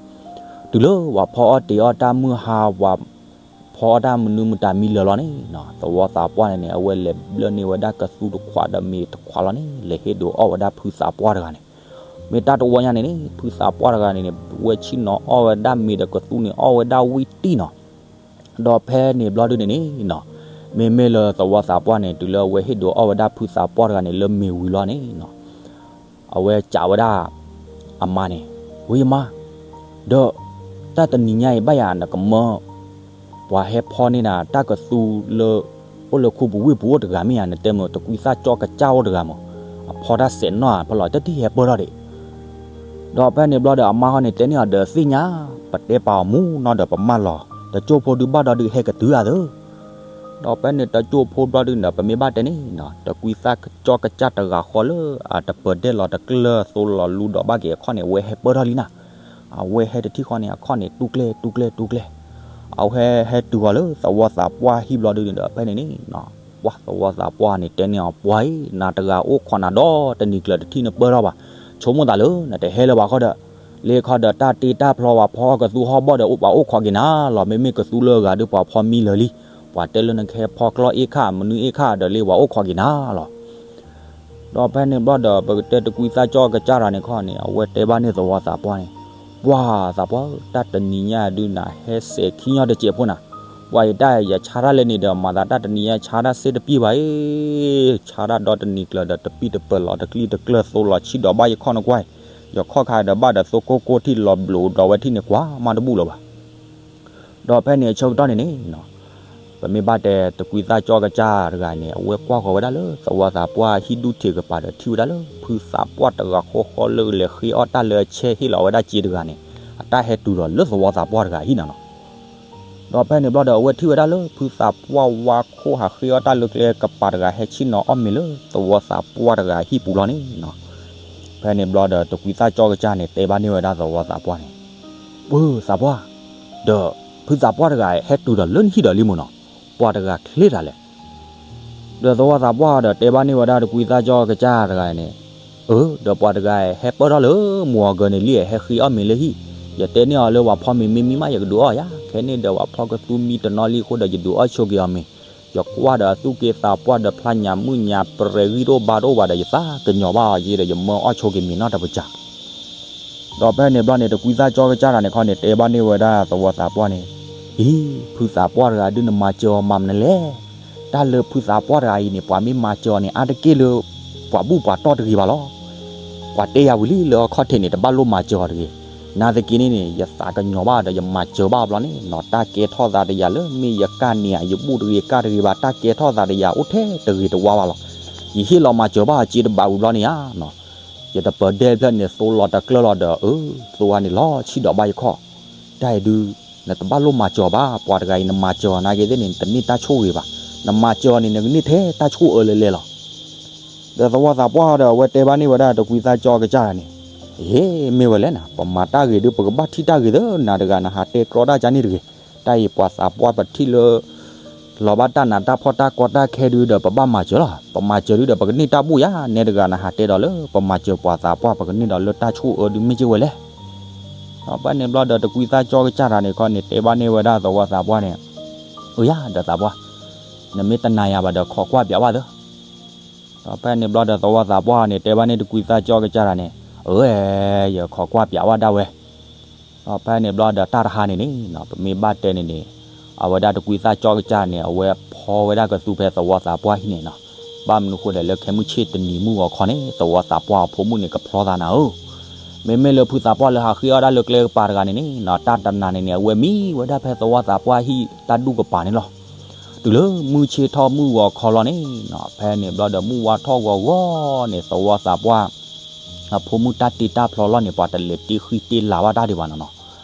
တုၤလၢပှၤဖီအီၣ်တ့ၤအီၣ်တၢ်မုၢ်ဟါ ပှၤဖီအီၣ်တၢ်မနုၤမတၤမံလၢာ်လီၤန့ၣ်နီၤ သဝီသးပှၢ်န့ၣ်န့ၣ် အဝဲလဲၤဘျၢၣ်န့ၢ်ဝဲဒၣ်ကသူတခွးဒီးမ့ၤတခွးလီၤန့ၣ် လဲၤဟ့ၣ်ဒုးအီၣ်ဝဲဒၣ်ဖုသးပှၢ်တဂၤန့ၣ်, မ့ၢ်တၢ်တဝီညါန့ၣ်န့ၣ် ဖုသးပှၢ်တဂၤန့ၣ်န့ၣ် ဝဲဆ့ၣ်နီၤအီၣ်ဝဲဒၣ်မ့ၤဒီးကသူန့ၣ် အီၣ်ဝဲဒၣ်ဝံၣ်တံၢ်နီၤ, ဒီးဖဲန့ၣ်ဘျီဒုန့ၣ်န့ၣ်နီၤ မ့မ့ၢ်လၢသဝီသးပှၢ်န့ၣ် တုၤလၢအဝဲဟ့ၣ်ဒုးအီၣ်ဝဲဒၣ်ဖုသးပှၢ်တဂၤန့ၣ်လၢမ့ၤဝံၤလီၤန့ၣ် အဝဲစံးဝဲဒၣ်အမါန့ၣ်, ဝံၤမါ, ဒီးတၢ်တနံၤညါအံၤဘၣ်ယၤ နကမၢ ပှၤဟဲဖီန့ၢ်နၤ တၢ်ကသူလၢ အိၣ်လၢခူပူၤဝ့ၢ်ပူၤအိၣ်တဂၤမ့ၢ်ဧါ, နတဲမ့ၢ်တကွံသၣ်ကၠီကစၢ်အိၣ်တဂၤမး, အဖီတၢ်စဲးနီၣ်ဧါ ဖီလီၤတထံၣ်ဟဲပၢၢ်ထီၣ်ဒံး. ဒီးဖဲန့ၣ်ဘျီဒီးအမါဃီန့ၣ်တဲန့ၢ်အီၤဒီးသ့ၣ်ညါ, ပတဲပာ်အီၤမူနီၤဒီးပမၢလီၤ, တကၠိၢ်ဖိဒုးဘၣ်ဒီးဒုးဟဲကတုၤဧါသၢ. ဒီးဖဲန့ၣ်တကၠိၢ်ဖိဘျီဒုးဒီး ပမ့ၢ်ဘၣ်တဲန့ၣ် တကွံသၣ်ကၠီကစၢ်တဂၤဃီလၢ အတပၢၤဒဲၣ်လီၤတကျၢၢ်သိလီၤလူဒီးဘၣ်က့ၤအခီၣ်န့ၣ် အဝဲဟဲပၢၢ်ထီၣ်လံနၤ. အဝဲဟဲတထံၣ်ဃီန့ၣ် အခီၣ်န့ၣ်တူၢ်ကျဲတူၢ်ကျဲတူၢ်ကျဲ, အဝဲဟဲတုၤဃီၤလၢသဝီသးပှၢ်ဟံၣ်ဘျီဒုးဒီး ဖဲန့ၣ်န့ၣ် ပှၤသဝီသးပှၢ်န့ၣ်တဲန့ၢ်အီၤ ပှၤအံၤ နၤတဂၤအိၣ်ခိးနၤဒီတနံၤကျၢၤ တထံၣ်နပၢၢ်ထီၣ်ဘၣ်, ဆိကမိၣ်သးလၢနတဟဲလၢၤဘၣ်ဃီဒီး လၢခီဒီးတၢ်တ့တၢ်ဖျီဘၣ်ဖီကသူဟီၣ်ဘီၣ်ဒီး ပှၤအိၣ်ခိးက့ၤနၤလီၤ. မ့မ့ၢ်ကသူလၢအဂၤဒီး ပှၤဖီမံလၢာ်လံ, ပှၤတဲလၢနကဟဲဖီကျီအ့ၣ်ခၣ် မနုၤအ့ၣ်ခၣ်ဒီး လၢပှၤအိၣ်ခိးက့ၤနၤလီၤ. ဒီးဖဲန့ၣ်ဘျီဒီး ပကတဲတကွံသၣ်ကၠီကစၢ်တဂၤန့ၣ်ခီန့ၣ် အဝဲတဲဘၣ်န့ၢ်သဝီသးပှၢ်န့ၣ်, ပှၤသးပှၢ်ဧၢ, တၢ်တနံၤညါဒုးနၤဟဲစဲးခံညီတစဲးဖိနၤ, ပှၤအံၤတၢ်ယဆါတၢ်လဲၣ်န့ၣ်ဒီး မၤသးတၢ်တနံၤညါဆါတၢ်စ့ၣ်တပံၢ်ဘၣ်အံၤ, ဆါတၢ်ဒီတနံၤကျၢၤဒီး တပံၢ်တပၢၢ်လီၤတကျံၢ်တကျၢၢ်သိလီၤဆံးဒီးဘၣ်ယခီၣ်နကွၢ်, ယခီၣ်ခါဒီးဘၣ်ဒီးသိကိၢ်ကိၢ်ထံၣ်လီၤဘျိးဒီးဝဲထံၣ်န့ၣ် ကွၢ်မးတဘူၣ်လၢၤဘၣ်. ဒီးဖဲန့ၣ်အဆၢကတီၢ်န့ၣ်န့ၣ် ပမ့ၢ်ဘၣ်တဲတကွံသၣ်ကၠီကစၢ်တဂၤန့ၣ် အဝဲကွၢ်ဃီၤဝဲဒၣ်လၢသဝီသးပှၢ်ဟံၣ်ဒူၣ်ထံးကပၤဒီးထံၣ်ဝဲဒၣ်လၢ ဖုသးပှၢ်တဂၤဃီဃီလၢလဲၤဃ့အီၣ်တၢ်လၢအဆဲဟ့ၣ်လီၤဝဲဒၣ်စ့တဂၤန့ၣ် အတၢ်ဟဲတုၤဒီးလၢသဝီသးပှၢ်တဂၤဟံၣ်နၤလီၤ. ဒီးဖဲန့ၣ်ဘျီဒီး အဝဲထံၣ်ဝဲဒၣ်လၢ ဖုသးပှၢ်ဝါခိၣ်ဟးဃ့အီၣ်တၢ်လၢကျဲကပၤတဂၤ ဟဲဆ့ၣ်နီၤအီၣ်မ့ၤလၢသဝီသးပှၢ်တဂၤဟံၣ်ပူၤလီၤန့ၣ်. ဖဲန့ၣ်ဘျီဒီး တကွံသၣ်ကၠီကစၢ်န့ၣ် တဲဘၣ်န့ၢ်ဝဲဒၣ်သဝီသးပှၢ်န့ၣ်, ပှၤသးပှၢ်, ဒီးဖုသးပှၢ်တဂၤဟဲတုၤဒီးလၢနဟံၣ်ဒီးလံမ့ၢ်နီၤ, ပှၤတဂၤချ့တၢ်လဲၣ်. ဒီးသဝီသးပှၢ်ဒီးတဲဘၣ်န့ၢ်ဝဲဒၣ်တကွံသၣ်ကၠီကစၢ်တဂၤန့ၣ်, အၢ ဒီးပှၤတဂၤဟဲပၢၢ်ထီၣ်လၢမုၢ်အီၤဂၢၤန့ၣ်လံ ဟဲဃ့အီၣ်မ့ၤလၢဟံၣ်, ယတဲန့ၢ်အီၤလၢပှၤဖီမ့ၤမ့ၢ်မံမး ယကဒုးအီၣ်ယၤ, ခဲန့ၣ်ဒီးပှၤဖီကသူမံတနီၤလံအဃိဒီး ယဒုးအီၣ်ဆိက့ၤအီၤမ့ၤ, ယကွၢ်ဒီးအသူၣ်က့သးပှၢ်ဒီးဖျါညၣ်မုၣ်ညၣ်ပြဲၤဂံၢ်တအိၣ်ဘါတအိၣ်ဘၣ်ဒီး ယသးကညီၤဘၣ်အီၤက့ၤဒီး ယမၢအီၣ်ဆိက့ၤမ့ၤနီတပစၢ် ဒီးဖဲန့ၣ်ဘျီန့ၣ် တကွံသၣ်ကၠီကစၢ်တဂၤန့ၣ်ခီန့ၣ် တဲဘၣ်န့ၢ်ဝဲဒၣ်သဝီသးပှၢ်န့ၣ်, အံၤ ဖုသးပှၢ်တဂၤဒုးနမၤစၢၤအီၤမးမနုၤလဲၣ်. တၢ်လၢဖုသးပှၢ်တဂၤအံၤန့ၣ် ပှၤမ့ၢ်မၤစၢၤအီၤန့ၣ် အါတက့ၢ်လၢ ပှၤဘူၣ်ပှၤတီၢ်တဂ့ၤဘၣ်လီၤ. ပှၤတဲယၤဝံၤလံလၢအခီၣ်ထံးန့ၣ် တဘၣ်လိၣ်မၤစၢၤအီၤတဂ့ၤ. နာ်သက့န့ၣ်န့ၣ် ယသးကညီၤဘၣ်ဒီး ယမၤစၢၤဘၣ်အီၤဘျီန့ၣ်နီၤ တၢ်ကဲထီၣ်သးတယၤလၢ မ့ၢ်ယကၢ်န့ၢ်ဧါ ယဘူၣ်တဂ့ၤကၢ်တဂ့ၤဘၣ် တၢ်ကဲထီၣ်သးတယၤအိၣ်ထဲတဂ့ၤတဝါဘၣ်လီၤ. ယဟ့ၣ်လီၤမၤစၢၤဘၣ်အီၤစ့တဘးဝံၤဘျီန့ၣ်ဧါ ယတပၢၤဒဲဖျၢၣ်န့ၣ် သိလီၤတကျၢၢ်လီၤဒီး အၢ သိဝါန့ၣ်လီၤဆံးဒီးဘၣ်ယခီၣ်, တၢ်အံၤဒုး နတဘၣ်လိၣ်မၤစၢၤအီၤဘၣ်. ပှၤတဂၤအံၤ နမၤစၢၤအီၤနာ်က့သ့ၣ်န့ၣ် နတန့ၢ်တၢ်ဆိၣ်ဂ့ၤဘၣ်. နမၤစၢၤအီၤန့ၣ် နကန့ၢ်ထဲတၢ်ဆိၣ်အၢလဲၤလဲၤလီၤ. ဒီးသဝီသးပှၢ်ဒီး အဝဲတဲဘၣ်န့ၢ်ဝဲဒၣ်တကွံသၣ်ကၠီကစၢ်တဂၤန့ၣ်, အ့ မ့ၢ်ဝဲလဲၣ်နၤ ပမၤတၢ်ဂ့ၤဒုး ပကဘၣ်ထံၣ်တၢ်ဂ့ၤသၢ နၤတဂၤနဟးတဲကြီတၢ်ကန့ၣ်တဂ့ၤ. တၢ်အံၤပှၤသးပှၢ်ပထံၣ်လၢ လီၤဘၣ်တၢ်နးတၢ်ဖှီၣ်တၢ်ကီတၢ်ခဲဒုးဒီး ပဘၣ်မၤစၢၤလီၤ. ပမၤစၢၤဒုးဒီး ပကန့ၢ်တၢ်ဘူၣ်ယၤ နဲတဂၤနဟးတဲဒီးလၢ ပမၤစၢၤပှၤသးပှၢ် ပကန့ၢ်ဒီးလၢတၢ်ဆိၣ်အၢဒုးမ့ၢ်က့ဝဲလဲၣ်. ဒီးဖဲန့ၣ်ဘျီဒီး တကွံသၣ်ကၠီကစၢ်တဂၤန့ၣ်ခီန့ၣ် တဲဘၣ်န့ၢ်ဝဲဒၣ်သဝီသးပှၢ်န့ၣ်, အၢယၤ ဒီးသးပှၢ်, နမ့ၢ်တနာ်ယၤဘၣ်ဒီး ခိးကွၢ်ပၠးဘၣ်သၢ ဒီးဖဲန့ၣ်ဘျီဒီး သဝီသးပှၢ်န့ၣ် တဲဘၣ်န့ၢ်တကွံသၣ်ကၠီကစၢ်တဂၤန့ၣ်, အၢ ယခိးကွၢ်ပၠးဘၣ်ဒၣ်ဝဲ. ဒီးဖဲန့ၣ်ဘျီဒီး တၢ်တဟါန့ၣ်န့ၣ် ပမ့ၢ်ဘၣ်တဲန့ၣ်န့ၣ်, အဝဲဒၣ်တကွံသၣ်ကၠီကစၢ်န့ၣ် အဝဲဖီဝဲဒၣ်ကသူဖဲသဝီသးပှၢ်ဟံၣ်န့ၣ်နီၤ. ဘၣ်မနုၤဃိလဲၣ် လၢခဲမုၢ်ဆ့ၣ်တနံၤမုၢ်ဂီၤခီန့ၣ် သဝီသးပှၢ်အဖိမုၣ်န့ၣ် ကဖျီသးနၤဧၢ. မ့မ့ၢ်လၢဖုသးပှၢ်လၢဟးဃ့အီၣ်ဒၣ်လၢကျဲကပၤတဂၤန့ၣ်န့ၣ်နီၤ တၢ်တနၤန့ၣ်န့ၣ် အဝဲမံဝဲဒၣ်ဖဲသဝီသးပှၢ်ဟံၣ်တၢ်ဒူၣ်ကပၤန့ၣ်လီၤ. တုၤလၢမုၢ်ဆ့ၣ်ထီၣ်မုၢ်ဂီၤခီလီၤန့ၣ်နီၤ ဖဲန့ၣ်ဘျီဒီး မုၢ်ဝါထီၣ်ဂီၤဂီၤန့ၣ် သဝီသးပှၢ် အဖိမုၣ်တၢ်တ့တၢ်ဖျီလီၤန့ၣ် ပှၤတလဲၤတ့ဃံတ့လၤဘၣ်တၢ်ဒံးဘၣ်နီၤနီၤ.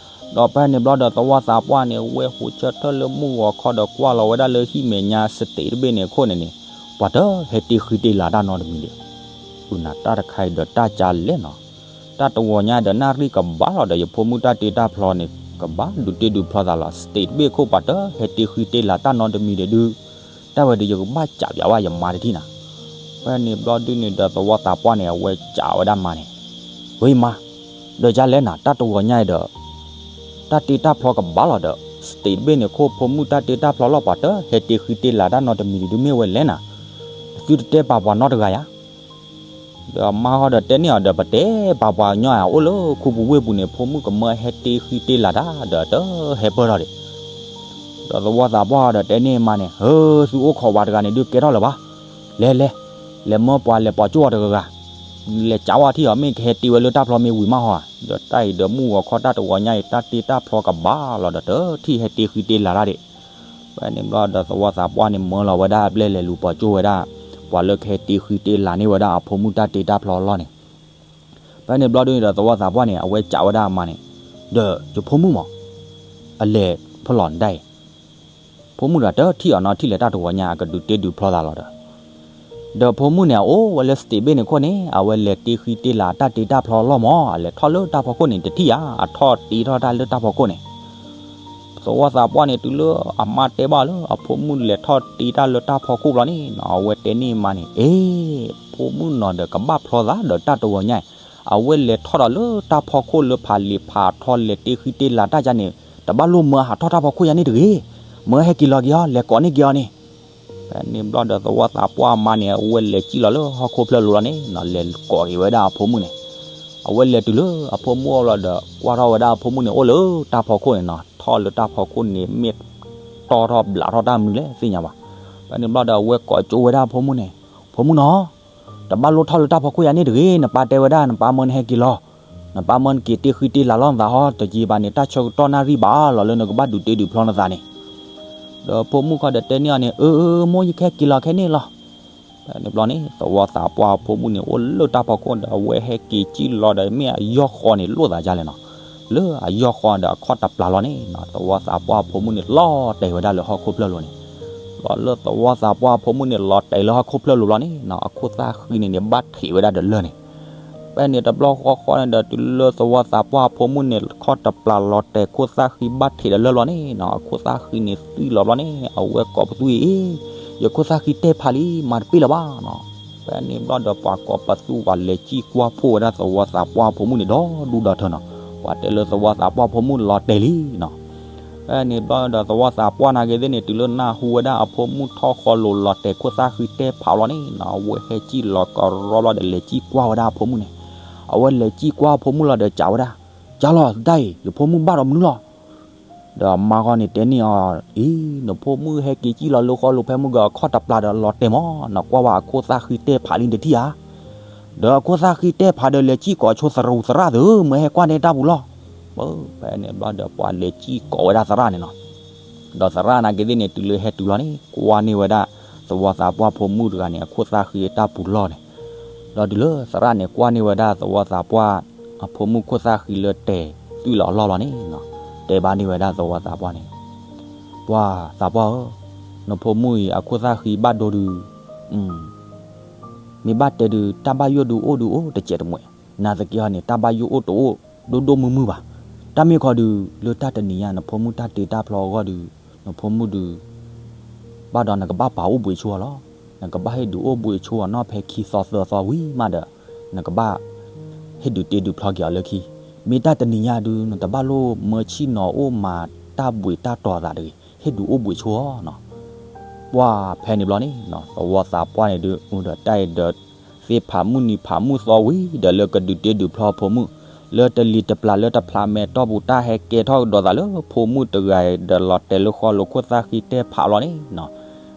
ဒီးဖဲန့ၣ်ဘျီဒီး သဝီသးပှၢ်န့ၣ် ဝဲဟိးဆၢထၢၣ်လၢမုၢ်ဂီၤခီဒီး ကွၢ်လီၤဝဲဒၣ်လၢဟံၣ်မဲာ်ညါ စတ့းတဘ့ၣ်န့ၣ်အခိၣ်န့ၣ်န့ၣ် ပှၤတဟဲတ့ဃံတ့လၤတၢ်နီတမံၤဒံး. အုၣ်နၤတၢ်တခါအံၤဒီးတၢ်ကလဲၣ်နီၤ. တၢ်တဂီၤညါဒီး နၣ်ရံၣ်ကဘၣ်လီၤဒီး ယဖိမုၣ်တၢ်တ့တၢ်ဖျီန့ၣ် ကဘၣ်ဒုးတ့ဒုးဖျီသးလီၤ. စတ့းတဘ့ၣ်ခိၣ် ပှၤတဟဲတ့ဃံတ့လၤတၢ်နီတမံၤဒံးဒုး တၢ်ဝဲဒီး ယကဘၣ်ကးပၠးဝဲယမါတထံၣ်နၤ. ဖဲန့ၣ်ဘျီဒုးန့ၣ်ဒီး သဝီသးပှၢ်န့ၣ် အဝဲကးဝဲဒၣ်မါန့ၣ်, ဝဲမါ, ဒီးကလဲၣ်နၤ တၢ်တဂီၤညါအံၤဒီး တၢ်တ့တၢ်ဖျီကဘၣ်လီၤဒီး စတ့းတဘ့ၣ်န့ၣ်ခိၣ် ဖိမုၣ်တၢ်တ့တၢ်ဖျီလီၤ ပှၤတဟဲတ့ဃံတ့လၤတၢ်နီတမံၤဒံးဒုး မ့ၢ်ဝဲလဲၣ်နၤ. သုတတဲပာ်ပှၤနီတဂၤယၤ ဒီးမါဃီဒီးတဲန့ၢ်အီၤဒီး ပတဲပာ်ပှၤညီ အိၣ်လၢခူပူၤဝ့ၢ်ပူၤန့ၣ် ဖိမုၣ်ကမၢဟဲတ့ဃံတ့လၤတၢ်ဒီး တဟဲပၢၢ်ထီၣ်ဒံး. ဒီးသဝီသးပှၢ်ဒီးတဲန့ၢ်မါန့ၣ်, သုအိၣ်ခိးဝဲတဂၤန့ၣ်ဒုးကဲထီၣ်လၢၤဘၣ်. လဲၤလဲၤ, လဲၤမၢပှၤလဲၤပိာ်ကၠိအီၤတဂၤဂၤ, လဲၤကးဝဲထံၣ်အီၤ မ့ၢ်ကဟဲတ့ဝဲလၢတၢ်ဖျီမ့ၢ်ဝံၤမးဟီဧါ. ဒီးတၢ်အံၤဒီးမုၢ်ဂီၤခီတၢ်တဝီညါအံၤ တၢ်တ့တၢ်ဖျီကဘၣ်လီၤဒီး တထံၣ်ဟဲတ့ဃံတ့လၤတၢ်ဒံး. ဖဲန့ၣ်ဘျီဒီးသဝီသးပှၢ်န့ၣ်မၢလီၤဝဲဒၣ်အပျဲၢ်လဲၤလူၤပိာ်ကၠိဝဲဒၣ် ပှၤလၢကဟဲတ့ဃံတ့လၤန့ၢ်ဝဲဒၣ်အဖိမုၣ်တၢ်တ့တၢ်ဖျီအလီၢ်န့ၣ်. ဖဲန့ၣ်ဘျီဒုးန့ၣ်ဒီးသဝီသးပှၢ်န့ၣ် အဝဲကးဝဲဒၣ်အမါန့ၣ်, ဒီးယဖိမုၣ်မး အလဲၤဖဲလဲၣ်ဒၣ်အံၤ. ဖိမုၣ်တဂၤတထံၣ်အီၤနီတထံၣ်လဲၤ တၢ်တဝီညါအကဒုးတ့ဒုးဖျီသးလီၤဒီး ဒီးဖိမုၣ်န့ၣ် အအိၣ်ဝဲလၢ stage ဘ့ၣ်န့ၣ်ခိၣ်န့ၣ် အဝဲလဲၤတ့ဃံတ့လၤတၢ်တ့တၢ်ဖျီအလီၢ်မး အလဲၤထီၣ်လၢတၢ်ဖီခိၣ်န့ၣ်တထံၣ်ဧါ, အထီၣ်တ့ထီၣ်တၢ်လၢတၢ်ဖီခိၣ်န့ၣ်. သဝီသးပှၢ်န့ၣ် တုၤလၢအမါတဲဘၣ်လၢအဖိမုၣ်လဲၤထီၣ်တ့တၢ်လၢတၢ်ဖီခိၣ်ဘျီန့ၣ်နီၤ အဝဲတဲန့ၢ်မါန့ၣ်, အ့, ဖိမုၣ်နီၤဒီးကဘၣ်ဖျီသးဒီးတၢ်တဝီညါအံၤ, အဝဲလဲၤထီၣ်ဒီးလၢတၢ်ဖီခိၣ်လၢဖးလံာ်ဖးထီလဲၤတ့ဃံတ့လၤတၢ်ယါန့ၣ် တဘၣ်လိၣ်မၢအဟးထီၣ်တၢ်ဖီခိၣ်ယါန့ၣ်တဂ့ၤ, မၢဟဲက့ၤလီၤက့ၤအီၤ လဲၤကိးန့ၢ်က့ၤအီၤန့ၣ်. ဖဲန့ၣ်ဘျီဒီးသဝီသးပှၢ်အမါန့ၣ် အဝဲလဲၤစံၣ်လီၤလၢဟီၣ်ခိၣ်ဖျၢၣ်လိၤလီၤန့ၣ်နီၤ လဲၤကိးက့ၤဝဲဒၣ်အဖိမုၣ်န့ၣ်. အဝဲလဲၤတုၤလၢအဖိမုၣ်အအိၣ်ဘျီဒီး ကွၢ်ထီၣ်ဝဲဒၣ်အဖိမုၣ်န့ၣ် အိၣ်လၢတၢ်ဖီခိၣ်န့ၣ်နီၤ ထီၣ်လၢတၢ်ဖီခိၣ်န့ၣ် မ့ၢ်တီၢ်ထီၣ်ဘျးထီၣ်တၢ်မနုၤလဲၣ်သ့ၣ်ညါဘၣ်. ဖဲန့ၣ်ဘျီဒီးအဝဲကိးကၠိဝဲဒၣ်အဖိမုၣ်န့ၣ်, ဖိမုၣ်နီၤ, တဘၣ်လိၣ်ထီၣ်လၢတၢ်ဖီခိၣ်ယါန့ၣ်တဂ့ၤ, နပၢ်တဲဝဲဒၣ် နပၢ်မၢနဟဲက့ၤလီၤ, နပၢ်မၢနက့ၤတ့ဃံတ့လၤလီၤနသးဟီ တယံာ်ဘၣ်န့ၣ် တၢ်ဆၢကတီၢ်နၣ်ရံၣ်ဘၣ်လီၤလၢနကဘၣ်ဒုးတ့ဒုးဖျီနသးန့ၣ်. ဒီးဖိမုၣ်ခီဒီးတဲန့ၢ်အီၤန့ၣ်, အၢ အၢ မိၢ် ယကဟဲက့ၤလီၤခဲန့ၣ်လီၤ. ဖဲန့ၣ်ဘျီန့ၣ် သဝီသးပှၢ်အဖိမုၣ်န့ၣ် အိၣ်လၢတၢ်ဖီခိၣ်ဒီး အဝဲဟဲက့ၤစံၣ်လီၤဒီးမ့ၢ်အယီၢ်ဃီန့ၣ် လိၣ်သးယါလဲၣ်နီၤ. လၢအယီၢ်ဃီဒီးအခီၣ်တပျၢ်လီၤန့ၣ်နီၤ သဝီသးပှၢ်အဖိမုၣ်န့ၣ် လီၤတဲာ်ဝဲဒၣ်လၢဟီၣ်ခိၣ်ဖျၢၣ်လိၤန့ၣ်. ဒီးလၢသဝီသးပှၢ်အဖိမုၣ်န့ၣ်လီၤတဲာ်လၢဟီၣ်ခိၣ်ဖျၢၣ်လိၤဘျီန့ၣ်နီၤ အခိၣ်သၣ်ဃံန့ၣ်န့ၣ် ဘၣ်ထံးဝဲဒၣ်ဒီးလၢၢ်န့ၣ်. ဖဲန့ၣ်တဘျီဃီဃီန့ၣ်ဒီး တုၤလၢသဝီသးပှၢ်အဖိမုၣ်န့ၣ် ခီၣ်တပျၢ်လီၤတဲာ်ခိၣ်သၣ်ဃံဘၣ်ထံးဒီးလၢၢ်လီၤန့ၣ်နီၤ အခိၣ်သၣ်ဃံန့ၣ်သွံၣ်လီၤဘျီန့ၣ် အဝဲကိးပသူအံၤ, ယခိၣ်သၣ်ဃံတဲဖးလံ မၤတပ့ၢ်လၢၤဘၣ်နီၤ. ဖဲန့ၣ်ဘျီဒီးပှၤကိးပသူပှၤလဲၤစံၣ်ကွၢ်ဖှိၣ်ဝဲဒၣ်သဝီသးပှၢ်အဖိမုၣ်န့ၣ် ဒီဒူၣ်ဒီထၢနီၤ. ပှၤတဲလၢသဝီသးပှၢ်ဖိမုၣ်လီၤတဲာ်လံနီၤ. ဖဲန့ၣ်ဘျီဒီးသဝီသးပှၢ်နာ်က့ၤသ့ၣ်န့ၣ် တုၤလၢနၢ်ဟူဝဲဒၣ်အဖိမုၣ်ထီၣ်ဃီလိၤလီၤတဲာ်ခိၣ်သၣ်ဃံတဲဖးလီၤန့ၣ်နီၤ အဝဲဟဲစံၣ်လီၤကရီဘျီဒီးလဲၤစံၣ်ကွၢ်ဝဲဒၣ်အဖိမုၣ်န့ၣ်. အဝဲလဲၤစံၣ်ကွၢ်အဖိမုၣ်လီၤဒီးကးဝဲဒၣ်, ကၢ်လီၤတၢ်အံၤ ယဖိမုၣ်ဘၣ်ဒီးမနုၤလီၤ. ဒီးအမါဃီန့ၣ်တဲန့ၢ်အီၤအံၤ, နဖိမုၣ်ဟဲက့ၤစံၣ်လီၤလၢဃီလိၤဖဲမုၢ်ဂီၤ ခီၣ်တပျၢ်ဒီးလီၤတဲာ်မး, နကွၢ်ဝဲအခိၣ်သၣ်ဃံတဲဖးလံတထံၣ်ဧါ. ဒီးအခိၣ်သၣ်ဃံတဲဖးဒီးလဲၤစံၣ်ကိးဆိသရူးသရၣ်သု, မၢဟဲကွၢ်န့ၢ်တၢ်ပူၤလီၤ. ဖဲန့ၣ်ဘျီဒီးပှၤလဲၤစံၣ်ကိးဝဲဒၣ်သရၣ်န့ၣ်နီၤ. ဒီးသရၣ်နာ်က့ၤသ့ၣ်န့ၣ် တုၤလၢဟဲတုၤလီၤန့ၣ် ကွၢ်န့ၢ်ဝဲဒၣ် သဝီသးပှၢ်ဖိမုၣ်တဂၤန့ၣ် အခိၣ်သၣ်ဃံအတၢ်ပူၤလီၢ်န့ၣ်. ဒီးတုၤလၢသရၣ်န့ၣ် ကွၢ်န့ၢ်ဝဲဒၣ်သဝီသးပှၢ် အဖိမုၣ်ခိၣ်သၣ်ဃံလၢတဲာ်သွံၣ်လီၤအလီၢ်လီၤန့ၣ်နီၤ, တဲဘၣ်န့ၢ်ဝဲဒၣ်သဝီသးပှၢ်န့ၣ်, ပှၤသးပှၢ်ဧၢ, နဖိမုၣ်အံၤအခိၣ်သၣ်ဃံဘၣ်ဒိဒုး, မ့ၢ်ဘၣ်တဲဒုး တၢ်ဘၣ်ယိၣ်ဒုးအိၣ်ဒုးအိၣ်တစဲးတမှဲး, နာ်သက့ဟီန့ၣ် တၢ်ဘၣ်ယိၣ်အိၣ်တအိၣ် ဒိၣ်ဒိၣ်မုၢ်မုၢ်ဘၣ်. တၢ်မ့ၢ်ခီဒုး လၢတၢ်တနံၤညါ နဖိမုၣ်တၢ်တ့တၢ်ဖျီအဂီၢ်ဒုး နဖိမုၣ်ဒုး ဘၣ်ဒီးနကဘၣ်ပာ်အိၣ်ဘှံးဆိအီၤလီၤ. နကဘၣ်ဟ့ၣ်ဒုးအိၣ်ဘှံးဆိအီၤနီၣ်ဖဲခံသီသၢသီဝံၤမးဒီး နကဘၣ် ဟ့ၣ်ဒုးတ့ဒုးဖျီက့ၤအီၤလၢခံ. မ့ၢ်တၢ်တနံၤညါဒုး နတဘၣ်လိၣ်မၢဆံၣ်နီၤအိၣ်မၤတၢ်ဘှံးတၢ်တီၤသးတဂ့ၤ, ဟ့ၣ်ဒုးအိၣ်ဘှံးဆိအီၤနီၤ. ပှၢ်ဖဲန့ၣ်ဘျီန့ၣ် သဝီသးပှၢ်န့ၣ်ဒုး အိၣ်ဒီးတၢ်အံၤဒီး သ့ၣ်ဖးမုၢ်နံၤဖးမုၢ်သီဝံၤဒီးလၢကဒုးတ့ဒုးဖျီဖိမုၣ်, လၢတလံၤတပျၢ်လၢတဖျးမဲာ်တီၢ်ပူၤ တၢ်ဟဲကဲထီၣ်ကဒီးသးလၢဖိမုၣ်တဂၤအံၤဒီးလီၤတဲာ်လၢဃီလိၤခိၣ်သၣ်ဃံတဲဖးလီၤန့ၣ်နီၤ.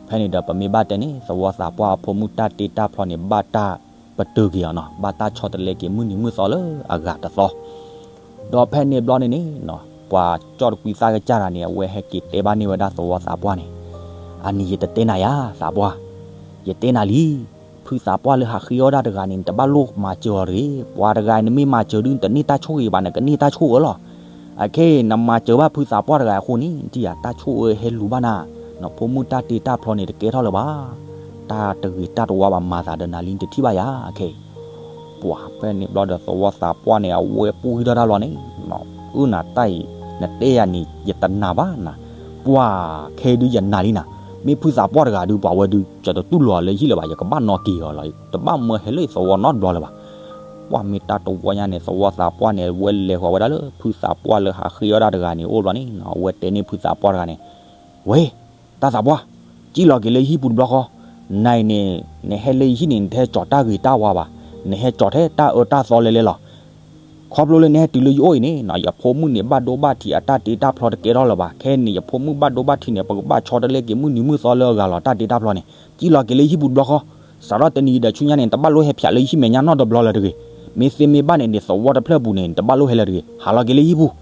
ဖဲန့ၣ်ဒီးပမ့ၢ်ဘၣ်တဲန့ၣ် သဝီသးပှၢ်အဖိမုၣ်တၢ်တ့တၢ်ဖျီန့ၣ် ဘၣ်တၢ်ပတုာ်က့ၤအီၤနီၤ, ဘၣ်တၢ်ဆီတလဲက့ၤမုၢ်နံၤမုၢ်သီလၢအဂၤတသီ ဒီးဖဲန့ၣ်ဘျီန့ၣ်န့ၣ် ပှၤကၠီၣ်တကွံသၣ်ကစၢ်တဂၤန့ၣ် အဝဲဟဲက့ၤတဲဘၣ်န့ၢ်ဝဲဒၣ်သဝီသးပှၢ်န့ၣ်, အနံၤယတတဲနၤယၤ သးပှၢ်, ယတဲနၤလံ, ဖုသးပှၢ်လၢဟးဃ့အီၣ်ဒၣ်တဂၤန့ၣ် နတဘၣ်လိၣ်မၤစၢၤအီၤတဂ့ၤ, ပှၤတဂၤအံၤနမ့ၢ်မၤစၢၤဒုး နတန့ၢ်တၢ်ဆိၣ်ဂ့ၤဘၣ် နကန့ၢ်တၢ်ဆိၣ်အၢလီၤ. အခဲအံၤ နမၤစၢၤဘၣ်ဖုသးပှၢ်တဂၤအဃိန့ၣ် နထံၣ်ဧါ တၢ်ဆိၣ်အၢဟဲလူၤဘၣ်နၤ, နဖိမုၣ်တၢ်တ့တၢ်ဖျီန့ၣ် တကဲထီၣ်လၢၤဘၣ်. တၢ်တဂ့ၤတၢ်တဝါဘၣ်မၤသးဒီးနၤလံ နတထံၣ်ဘၣ်ယၤ အခဲအံၤ ပှၢ်ဖဲန့ၣ်ဘျီဒီးသဝီသးပှၢ်န့ၣ် အဝဲပူၣ်ဂံၢ်ထီၣ်တၢ်လီၤန့ၣ်, အၢနၤတၢ်အံၤ နတဲယၤန့ၣ် ယတနာ်ဘၣ်နၤ, ပှၢ်ခဲဒုးယနာ်လံနၤ, မ့ၢ်ဖုသးပှၢ်တဂၤဒုး ပှၤဝဲဒုး ကတတူၢ်လိာ်အီၤလၢဟံၣ်လၢၤဘၣ်, ယကဘၣ်နီၣ်က့ၤအီၤလီၤ, တဘၣ်မၢဟဲလၢယသဝီနီတဘျီလၢၤဘၣ်. ပှၢ်မ့ၢ်တၢ်တဝီညါန့ၣ် သဝီသးပှၢ်န့ၣ် အဝဲလဲၤဃီၤဝဲဒၣ်လၢဖုသးပှၢ်လၢဟးဃ့အီၣ်ဒၣ်တဂၤန့ၣ်အိၣ်ဘျီန့ၣ် အဝဲတဲန့ၢ်ဖုသးပှၢ်တဂၤန့ၣ်, ဝဲ တၢ်သးပှၢ်, စံၣ်လီၤက့ၤလၢယဟံၣ်ပူၤတဘျီဃီ, နၤအံၤန့ၣ် နဟဲလၢယဟံၣ်န့ၣ် နတဟဲကၠီၤတၢ်ဂ့ၤတၢ်ဝါဘၣ်, နဟဲကၠီၤထဲတၢ်အၢတၢ်သီလဲၤလဲၤလီၤ. ခီဖျိလၢနဟဲတုၤလၢယအိၣ်အံၤန့ၣ်နီၤ ယဖိမုၣ်န့ၣ် ဘၣ်ဒိဘၣ်ထံးအတၢ်တ့တၢ်ဖျီတကဲထီၣ်လၢၤဘၣ်. ခဲအံၤန့ၣ် ယဖိမုၣ်ဘၣ်ဒိဘၣ်ထံးန့ၣ် ပကဘၣ်ဆီတလဲက့ၤမုၢ်နံၤမုၢ်သီလၢအဂၤလီၤ တၢ်တ့တၢ်ဖျီန့ၣ် စံၣ်လီၤက့ၤလၢယဟံၣ်ပူၤတဘျီဃီ, စးထီၣ်တနံၤအံၤဒီးဆူညါန့ၣ် နတဘၣ်လိၣ်ဟဲဖျိးလၢယဟံၣ်မဲာ်ညါနီတဘျီလၢၤတဂ့ၤ. မ့ၢ်သ့မ့ၢ်ဘၣ်န့ၣ်န့ၣ် သဝီတဖျၢၣ်ပူၤန့ၣ် နတဘၣ်လိၣ်ဟဲလၢၤတဂ့ၤ. ဟးလီၤက့ၤလၢယဟံၣ်ပူၤ.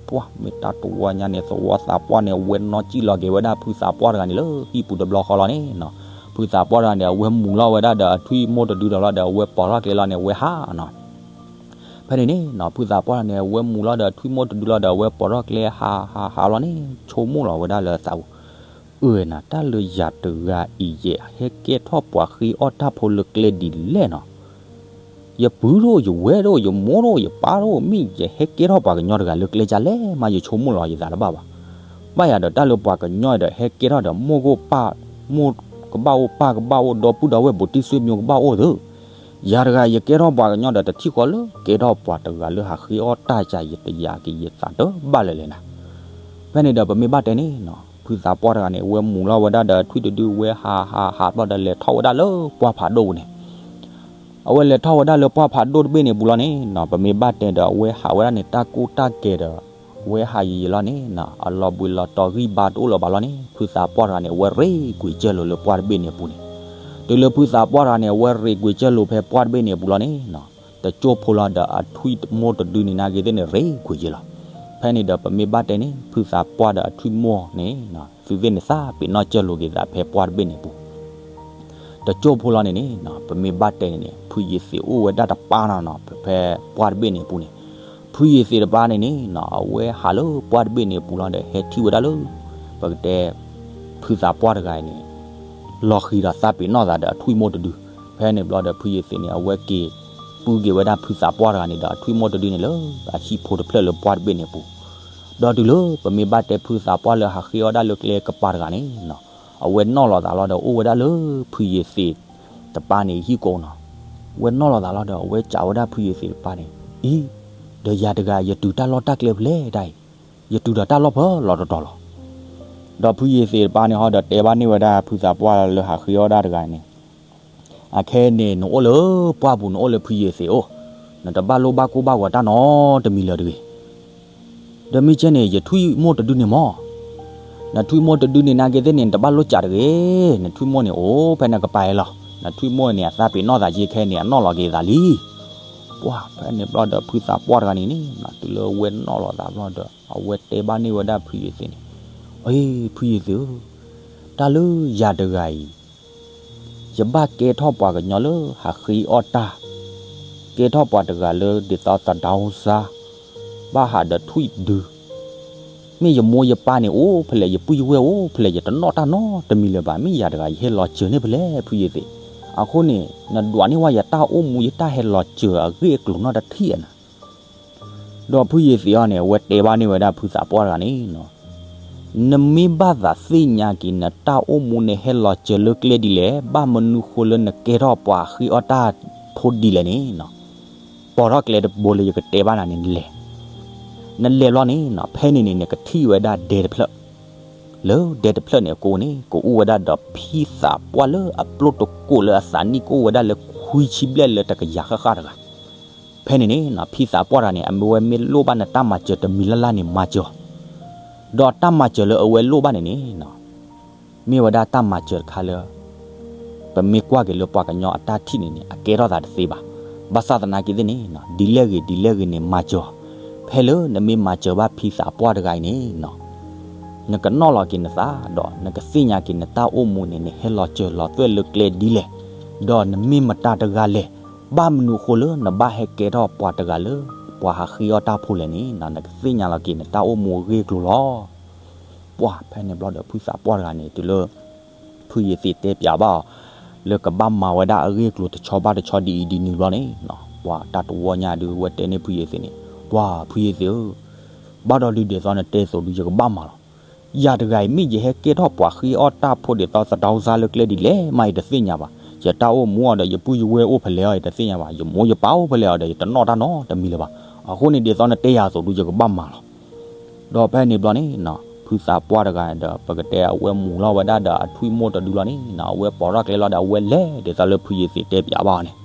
ပှၢ် မ့ၢ်တၢ်တဝီညါန့ၣ် သဝီသးပှၢ်န့ၣ် အဝဲနီၣ်စံၣ်လီၤက့ၤဝဲဒၣ်ဖုသးပှၢ်တဂၤန့ၣ်လၢဟံၣ်ပူၤတဘျီဃီလီၤန့ၣ်နီၤ. ဖုသးပှၢ်တဂၤန့ၣ် အဝဲမူၤလီၤဝဲဒၣ်ဒီးအထွံၣ်မိၢ်တဒုဒီးလီၤဒီး အဝဲပိာ်ထီၣ်ကျဲလီၤန့ၣ် အဝဲဟးနီၤ. ဖဲန့ၣ်န့ၣ်နီၤ ဖုသးပှၢ်တဂၤန့ၣ် အဝဲမူၤလီၤဒီးအထွံၣ်မိၢ်တဒုလီၤဒီး အဝဲပိာ်ထီၣ်ကျဲဟးဟးဟးလီၤန့ၣ် ဆိကမိၣ်လီၤဝဲဒၣ်လၢသးပူၤ, အၢ နတၢ်လၢယၤတဂၤအံၤ ယဟဲကဲထီၣ်ပှၤဃ့အီၣ်တၢ်ဖိလၢကျဲဒ်လဲၣ်နီၤ. ယပုၢ်တအိၣ် ယဝဲၢ်တအိၣ် ယမိၢ်တအိၣ် ယပၢ်တအိၣ် မ့ၢ်ယဟဲကဲထီၣ်ပှၤကညီတဂၤလၢကျဲကလဲၣ်မး ယဆိကမိၣ်လီၤယသးတဘၣ်ဘၣ်. ဘၣ်ယၤဒီးတၢ်လၢပှၤကညီဒီး ဟဲကဲထီၣ်ဒီး မိၢ်ကဘၣ်အိၣ် ပၢ်ကဘၣ်အိၣ် ဒီပုၢ်ဒီဝဲၢ် ဘူးတံၢ်ဆွေမျိုးကဘၣ်အိၣ်သ့. ယၤတဂၤ ယကဲထီၣ်ပှၤကညီဒီး တထံၣ်ဃီလၢကဲထီၣ်ပှၤတဂၤလၢဟးဃ့အီၣ်တၢ်ကယၤ ယတယာ်က့ၤယသးတဘၣ်လၢၤလဲၣ်နၤ. ဖဲန့ၣ်ဒီးပမ့ၢ်ဘၣ်တဲန့ၣ်နီၤ ဖုသးပှၢ်တဂၤန့ၣ် အဝဲမူၤလီၤဝဲဒၣ်ဒီးထွံၣ်တဒု အဝဲဟးဟးဟးဘျီဒီးလဲၤထီၣ်ဝဲဒၣ်လၢပှၢ်ဖးဒိၣ်ပူၤန့ၣ် အဝဲလဲၤထီၣ်ဝဲဒၣ်လၢပှၢ်ဖးဒိၣ်တဘ့ၣ်န့ၣ်ပူၤလီၤန့ၣ်နီၤ ပမ့ၢ်ဘၣ်တဲဒီး အဝဲဟးဝဲဒၣ်န့ၣ် တၢ်ကိၢ်တၢ်ဂီၤဒီး အဝဲဟးယံာ်ယံာ်လီၤန့ၣ်နီၤ အလီၤဘှံးလီၤတီၤဂံၢ်ဘါတအိၣ်လၢၤဘၣ်လီၤန့ၣ် ဖုသးပှၢ်တဂၤန့ၣ် အဝဲရ့ကွံာ်စၢၢ်လိာ်လၢပှၢ်တဘ့ၣ်န့ၣ်အပူၤန့ၣ်. တုၤလၢဖုသးပှၢ်တဂၤန့ၣ် အဝဲရ့ကွံာ်စၢၢ်လိာ်ဖဲပှၢ်တဘ့ၣ်န့ၣ်အပူၤလီၤန့ၣ်နီၤ တကၠိၢ်ဖိလီၤဒီးအထွံၣ်မိၢ်တဒုန့ၣ် နာ်က့ၤသ့ၣ်န့ၣ် ရ့ကွံာ်ယဲလီၤ. ဖဲန့ၣ်ဒီးပမ့ၢ်ဘၣ်တဲန့ၣ် ဖုသးပှၢ်ဒီးအထွံၣ်မိၢ်န့ၣ် သုသ့ၣ်န့ၣ်သးပ့ၤနီၣ်စၢၢ်လိာ်က့ၤသးဖဲပှၢ်တဘ့ၣ်န့ၣ်အပူၤ တကၠိၢ်ဖိလီၤန့ၣ်န့ၣ်နီၤ ပမ့ၢ်ဘၣ်တဲန့ၣ်န့ၣ် ဖုယ့ၤသ့းအိၣ်ဝဲဒၣ်တပၢ်နီၤနီၤ ဖဲပှၢ်တဘ့ၣ်န့ၣ်အပူၤန့ၣ်, ဖုယ့ၤသ့းတပၢ်န့ၣ်န့ၣ်နီၤ အဝဲဟးလၢပှၢ်တဘ့ၣ်န့ၣ်အပူၤလီၤဒီး ဟဲထံၣ်ဝဲဒၣ်လၢ ပကတဲ ဖုသးပှၢ်တဂၤအံၤန့ၣ် လီၤဃံၤဒီးသးပ့ၤနီၣ်သးဒီးအထွံၣ်မိၢ်တဒု. ဖဲန့ၣ်ဘျီဒီး ဖုယ့ၤသ့းန့ၣ် အဝဲက့ၤပုၢ်က့ၤဝဲဒၣ်ဖုသးပှၢ်တဂၤန့ၣ်ဒီး အထွံၣ်မိၢ်တဒုန့ၣ်လၢအဟံၣ်ဖိတဖျၢၣ်လၢပှၢ်တဘ့ၣ်န့ၣ်အပူၤ, ဒီးတုၤလၢပမ့ၢ်ဘၣ်တဲဖုသးပှၢ်လၢဟးဃ့အီၣ်ဒၣ်လၢကျဲကပၤတဂၤန့ၣ်နီၤ အဝဲနီၣ်လီၤသးလီၤဒီး အိၣ်ဝဲဒၣ်လၢဖုယ့ၤသ့းတပၢ်န့ၣ် ဟံၣ်ကိးနီၤ. အဝဲနီၣ်လီၤသးလီၤဒီး အဝဲစံးဝဲဒၣ်ဖုယ့ၤသ့းတပၢ်န့ၣ်, အံၤ, ဒီးယၤတဂၤ ယတုၤတၢ်လီၢ်တၢ်ကျဲဖဲလဲၣ်တၢ်အံၤ, ယတုၤဒီးတၢ်လီၢ်ဖဲလီၤတတီၤလီၤ. ဒီးဖုယ့ၤသ့းတပၢ်န့ၣ်ဟီဒီးတဲဘၣ်န့ၢ်ဝဲဒၣ်ဖုသးပှၢ်လၢဟးဃ့အီၣ်ဒၣ်တဂၤန့ၣ်, အခဲအံၤန့ၣ် နအိၣ်လၢပှၢ်ပူၤ နအိၣ်လၢဖုယ့ၤသ့းအိၣ်, နတဘၣ်လိၣ်ဘၣ်ကိၢ်ဘၣ်ဂီၤတၢ်နီတမံၤလၢၤတဂ့ၤ. ဒီးမ့ၢ်ကဲန့ၣ် ယထွံၣ်မိၢ်တဒုန့ၣ်မၢ်, နထွံၣ်မိၢ်တဒုန့ၣ် နာ်က့ၤသ့ၣ်န့ၣ် နတဘၣ်လိၣ်စံးတဂ့ၤ, နထွံၣ်မိၢ်န့ၣ်အိၣ်ဖဲနကပၤအံၤလီၤ. နထွံၣ်မိၢ်န့ၣ် အသးပ့ၤနီၣ်သးက့ၤခဲအံၤန့ၣ် အနီၣ်လီၤက့ၤသးလံ. ပှၢ်ဖဲန့ၣ်ဘျီဒီး ဖုသးပှၢ်တဂၤန့ၣ်န့ၣ် တုၤလၢအဝဲနီၣ်လီၤသးဘျီဒီး အဝဲတဲဘၣ်န့ၢ်ဝဲဒၣ်ဖုယ့ၤသ့းန့ၣ်, အ့ ဖုယ့ၤသ့းဧၢ, တၢ်လၢယၤတဂၤအံၤ ယဘၣ်ကဲထီၣ်ပှၤကညီလၢဟးဃ့အီၣ်တၢ်, ကဲထီၣ်ပှၤတဂၤလၢဒ်သိးသဒါအူစါ, ဘၣ်ဟးဒီးထွံၣ်ဒု, မ့ၢ်ယမိၢ်ယပၢ်န့ၣ်အိၣ်ဖဲလဲၣ် ယပုၢ်ယဝဲၢ်အိၣ်ဖဲလဲၣ် ယတနီၣ်တၢ်နီတမံၤလၢၤဘၣ်. မ့ၢ်ယၤတဂၤ ယဟဲလီၤစၢၤန့ၣ်ဖဲလဲၣ် ဖုယ့ၤသ့း. အဃိန့ၣ် နဒွးန့ၢ်ဝဲယတၢ်အိၣ်မူ ယတၢ်ဟဲလီၤစၢၤအဂ့ၢ်အကျိၤနီတထံၣ်ဧါနၤ. ဒီးဖုယ့ၤသ့းအံၤန့ၣ် အဝဲတဲဘၣ်န့ၢ်ဝဲဒၣ်ဖုသးပှၢ်တဂၤန့ၣ်, နမ့ၢ်ဘၣ်သးသ့ၣ်ညါက့ၤ နတၢ်အိၣ်မူန့ၣ်ဟဲလီၤစၢၤလၢကျဲဒ်လဲၣ်, ဘၣ်မနုၤဃိလၢနကဲထီၣ်ပှၤဃ့အီၣ်တၢ်ဖိဒ်လဲၣ်န့ၣ်, ပိာ်ထီၣ်ကျဲတဘိလၢယကတဲဘၣ်နၤန့ၣ် နလဲၤ, နလဲၤဘျီန့ၣ် ဖဲန့ၣ်န့ၣ် နကထံၣ်ဝဲဒၣ်ဒဲတဖျၢၣ်, လၢဒဲတဖျၢၣ်န့ၣ်အကိးန့ၣ် ကအိၣ်ဝဲဒၣ်ဒီးဖံသးပှၢ်လၢအပျိၢ်တကိးလၢအသးနံၣ်ကအိၣ်ဝဲဒၣ်လၢခွံဆံဘျဲၣ်လၢတကယၤဃၣ်ဃၣ်တဂၤ. ဖဲန့ၣ်န့ၣ် ဖံသးပှၢ်တဂၤန့ၣ် အဝဲမ့ၢ်လိၣ်ဘၣ်နတၢ်မၤစၢၤတမံၤလၢ်လၢ်န့ၣ် မၤစၢၤအီၤ, ဒီးတၢ်မၤစၢၤလၢအဝဲလိၣ်ဘၣ်န့ၣ်န့ၣ် မ့ၢ်ဝဲဒၣ်တၢ်မၤစၢၤတခါလၢ ပမ့ၢ်ကွၢ်က့ၤလၢပှၤကညီအတၢ်ထံၣ်န့ၣ်န့ၣ် အကဲထီၣ်သးတသ့ဘၣ်. ဘၣ်ဆၣ်သနာ်က့သ့ၣ်န့ၣ် ဒ်လဲၣ်ဂ့ၤဒ်လဲၣ်ဂ့ၤန့ၣ် မၤစၢၤအီၤ, ဖဲလၢနမ့ၢ်မၤစၢၤဘၣ်ဖံသးပှၢ်တဂၤအံၤန့ၣ် နကနီၣ်လီၤက့ၤနသး ဒီးနကသ့ၣ်ညါက့ၤနတၢ်အိၣ်မူန့ၣ် နဟဲလီၤစၢၤလီၤသွဲၣ်လၢကျဲဒ်လဲၣ်, ဒီးနမ့ၢ်မတၤတဂၤလဲၣ်, ဘၣ်မနုၤအဃိလၢနဘၣ်ဟဲကဲထီၣ်ပှၤတဂၤလၢ ပှၤဟးဃ့အီၣ်တၢ်ဖိလဲၣ်န့ၣ် နကသ့ၣ်ညါလီၤက့ၤနတၢ်အိၣ်မူအဂ့ၢ်အကျိၤလီၤ. ပှၢ်ဖဲန့ၣ်ဘျီဒီး ဖုသးပှၢ်တဂၤန့ၣ် တုၤလၢ ဖုယ့ၤသ့းတဲပၠးဘၣ်အီၤ လၢကဘၣ်မၤဝဲဒၣ်အဂ့ၢ်အကျိၤတဆီဘၣ်တဆီဒ်အံၤဒ်နုၤဘျီန့ၣ် ပှၤတၢ်တဝီညါဒုးဝဲတဲန့ၢ်ဖုယ့ၤသ့းန့ၣ်, ပှၢ်ဖုယ့ၤသ့းဧၢ, ဘၣ်ဒီးဒုးဒ်သိးနတဲအသိးဒုး ယကဘၣ်မၤလီၤ. ယၤတဂၤအံၤ မ့ၢ်ယဟဲကဲထီၣ်ပှၤဃ့အီၣ်တၢ်ဖိဒ်သိးသဒါအူစါလၢကျဲဒ်လဲၣ်မး ယတသ့ၣ်ညါဘၣ်. ယတၢ်အိၣ်မူအီၤဒီး ယပုၢ်ယဝဲၢ်အိၣ်ဖဲလဲၣ်အီၤ ယတသ့ၣ်ညါဘၣ်. ယမိၢ်ယပၢ်အိၣ်ဖဲလဲၣ်အီၤဒီး ယတနီၣ်တၢ်နီတမံၤလၢၤဘၣ်. အဃိန့ၣ် ဒ်သိးနတဲယၤအသိးဒုး ယကဘၣ်မၤလီၤ. ဒီးဖဲန့ၣ်ဘျီန့ၣ် ဖုသးပှၢ်တဂၤဒီး ပကတဲအဝဲမူၤလီၤဝဲဒၣ်ဒီးအထွံၣ်မိၢ်တဒုလီၤန့ၣ် အဝဲပိာ်ထီၣ်ကျဲလီၤဒီး အဝဲလဲၤဒ်သိးလၢဖုယ့ၤသ့းတဲပၠးဘၣ်အီၤန့ၣ်,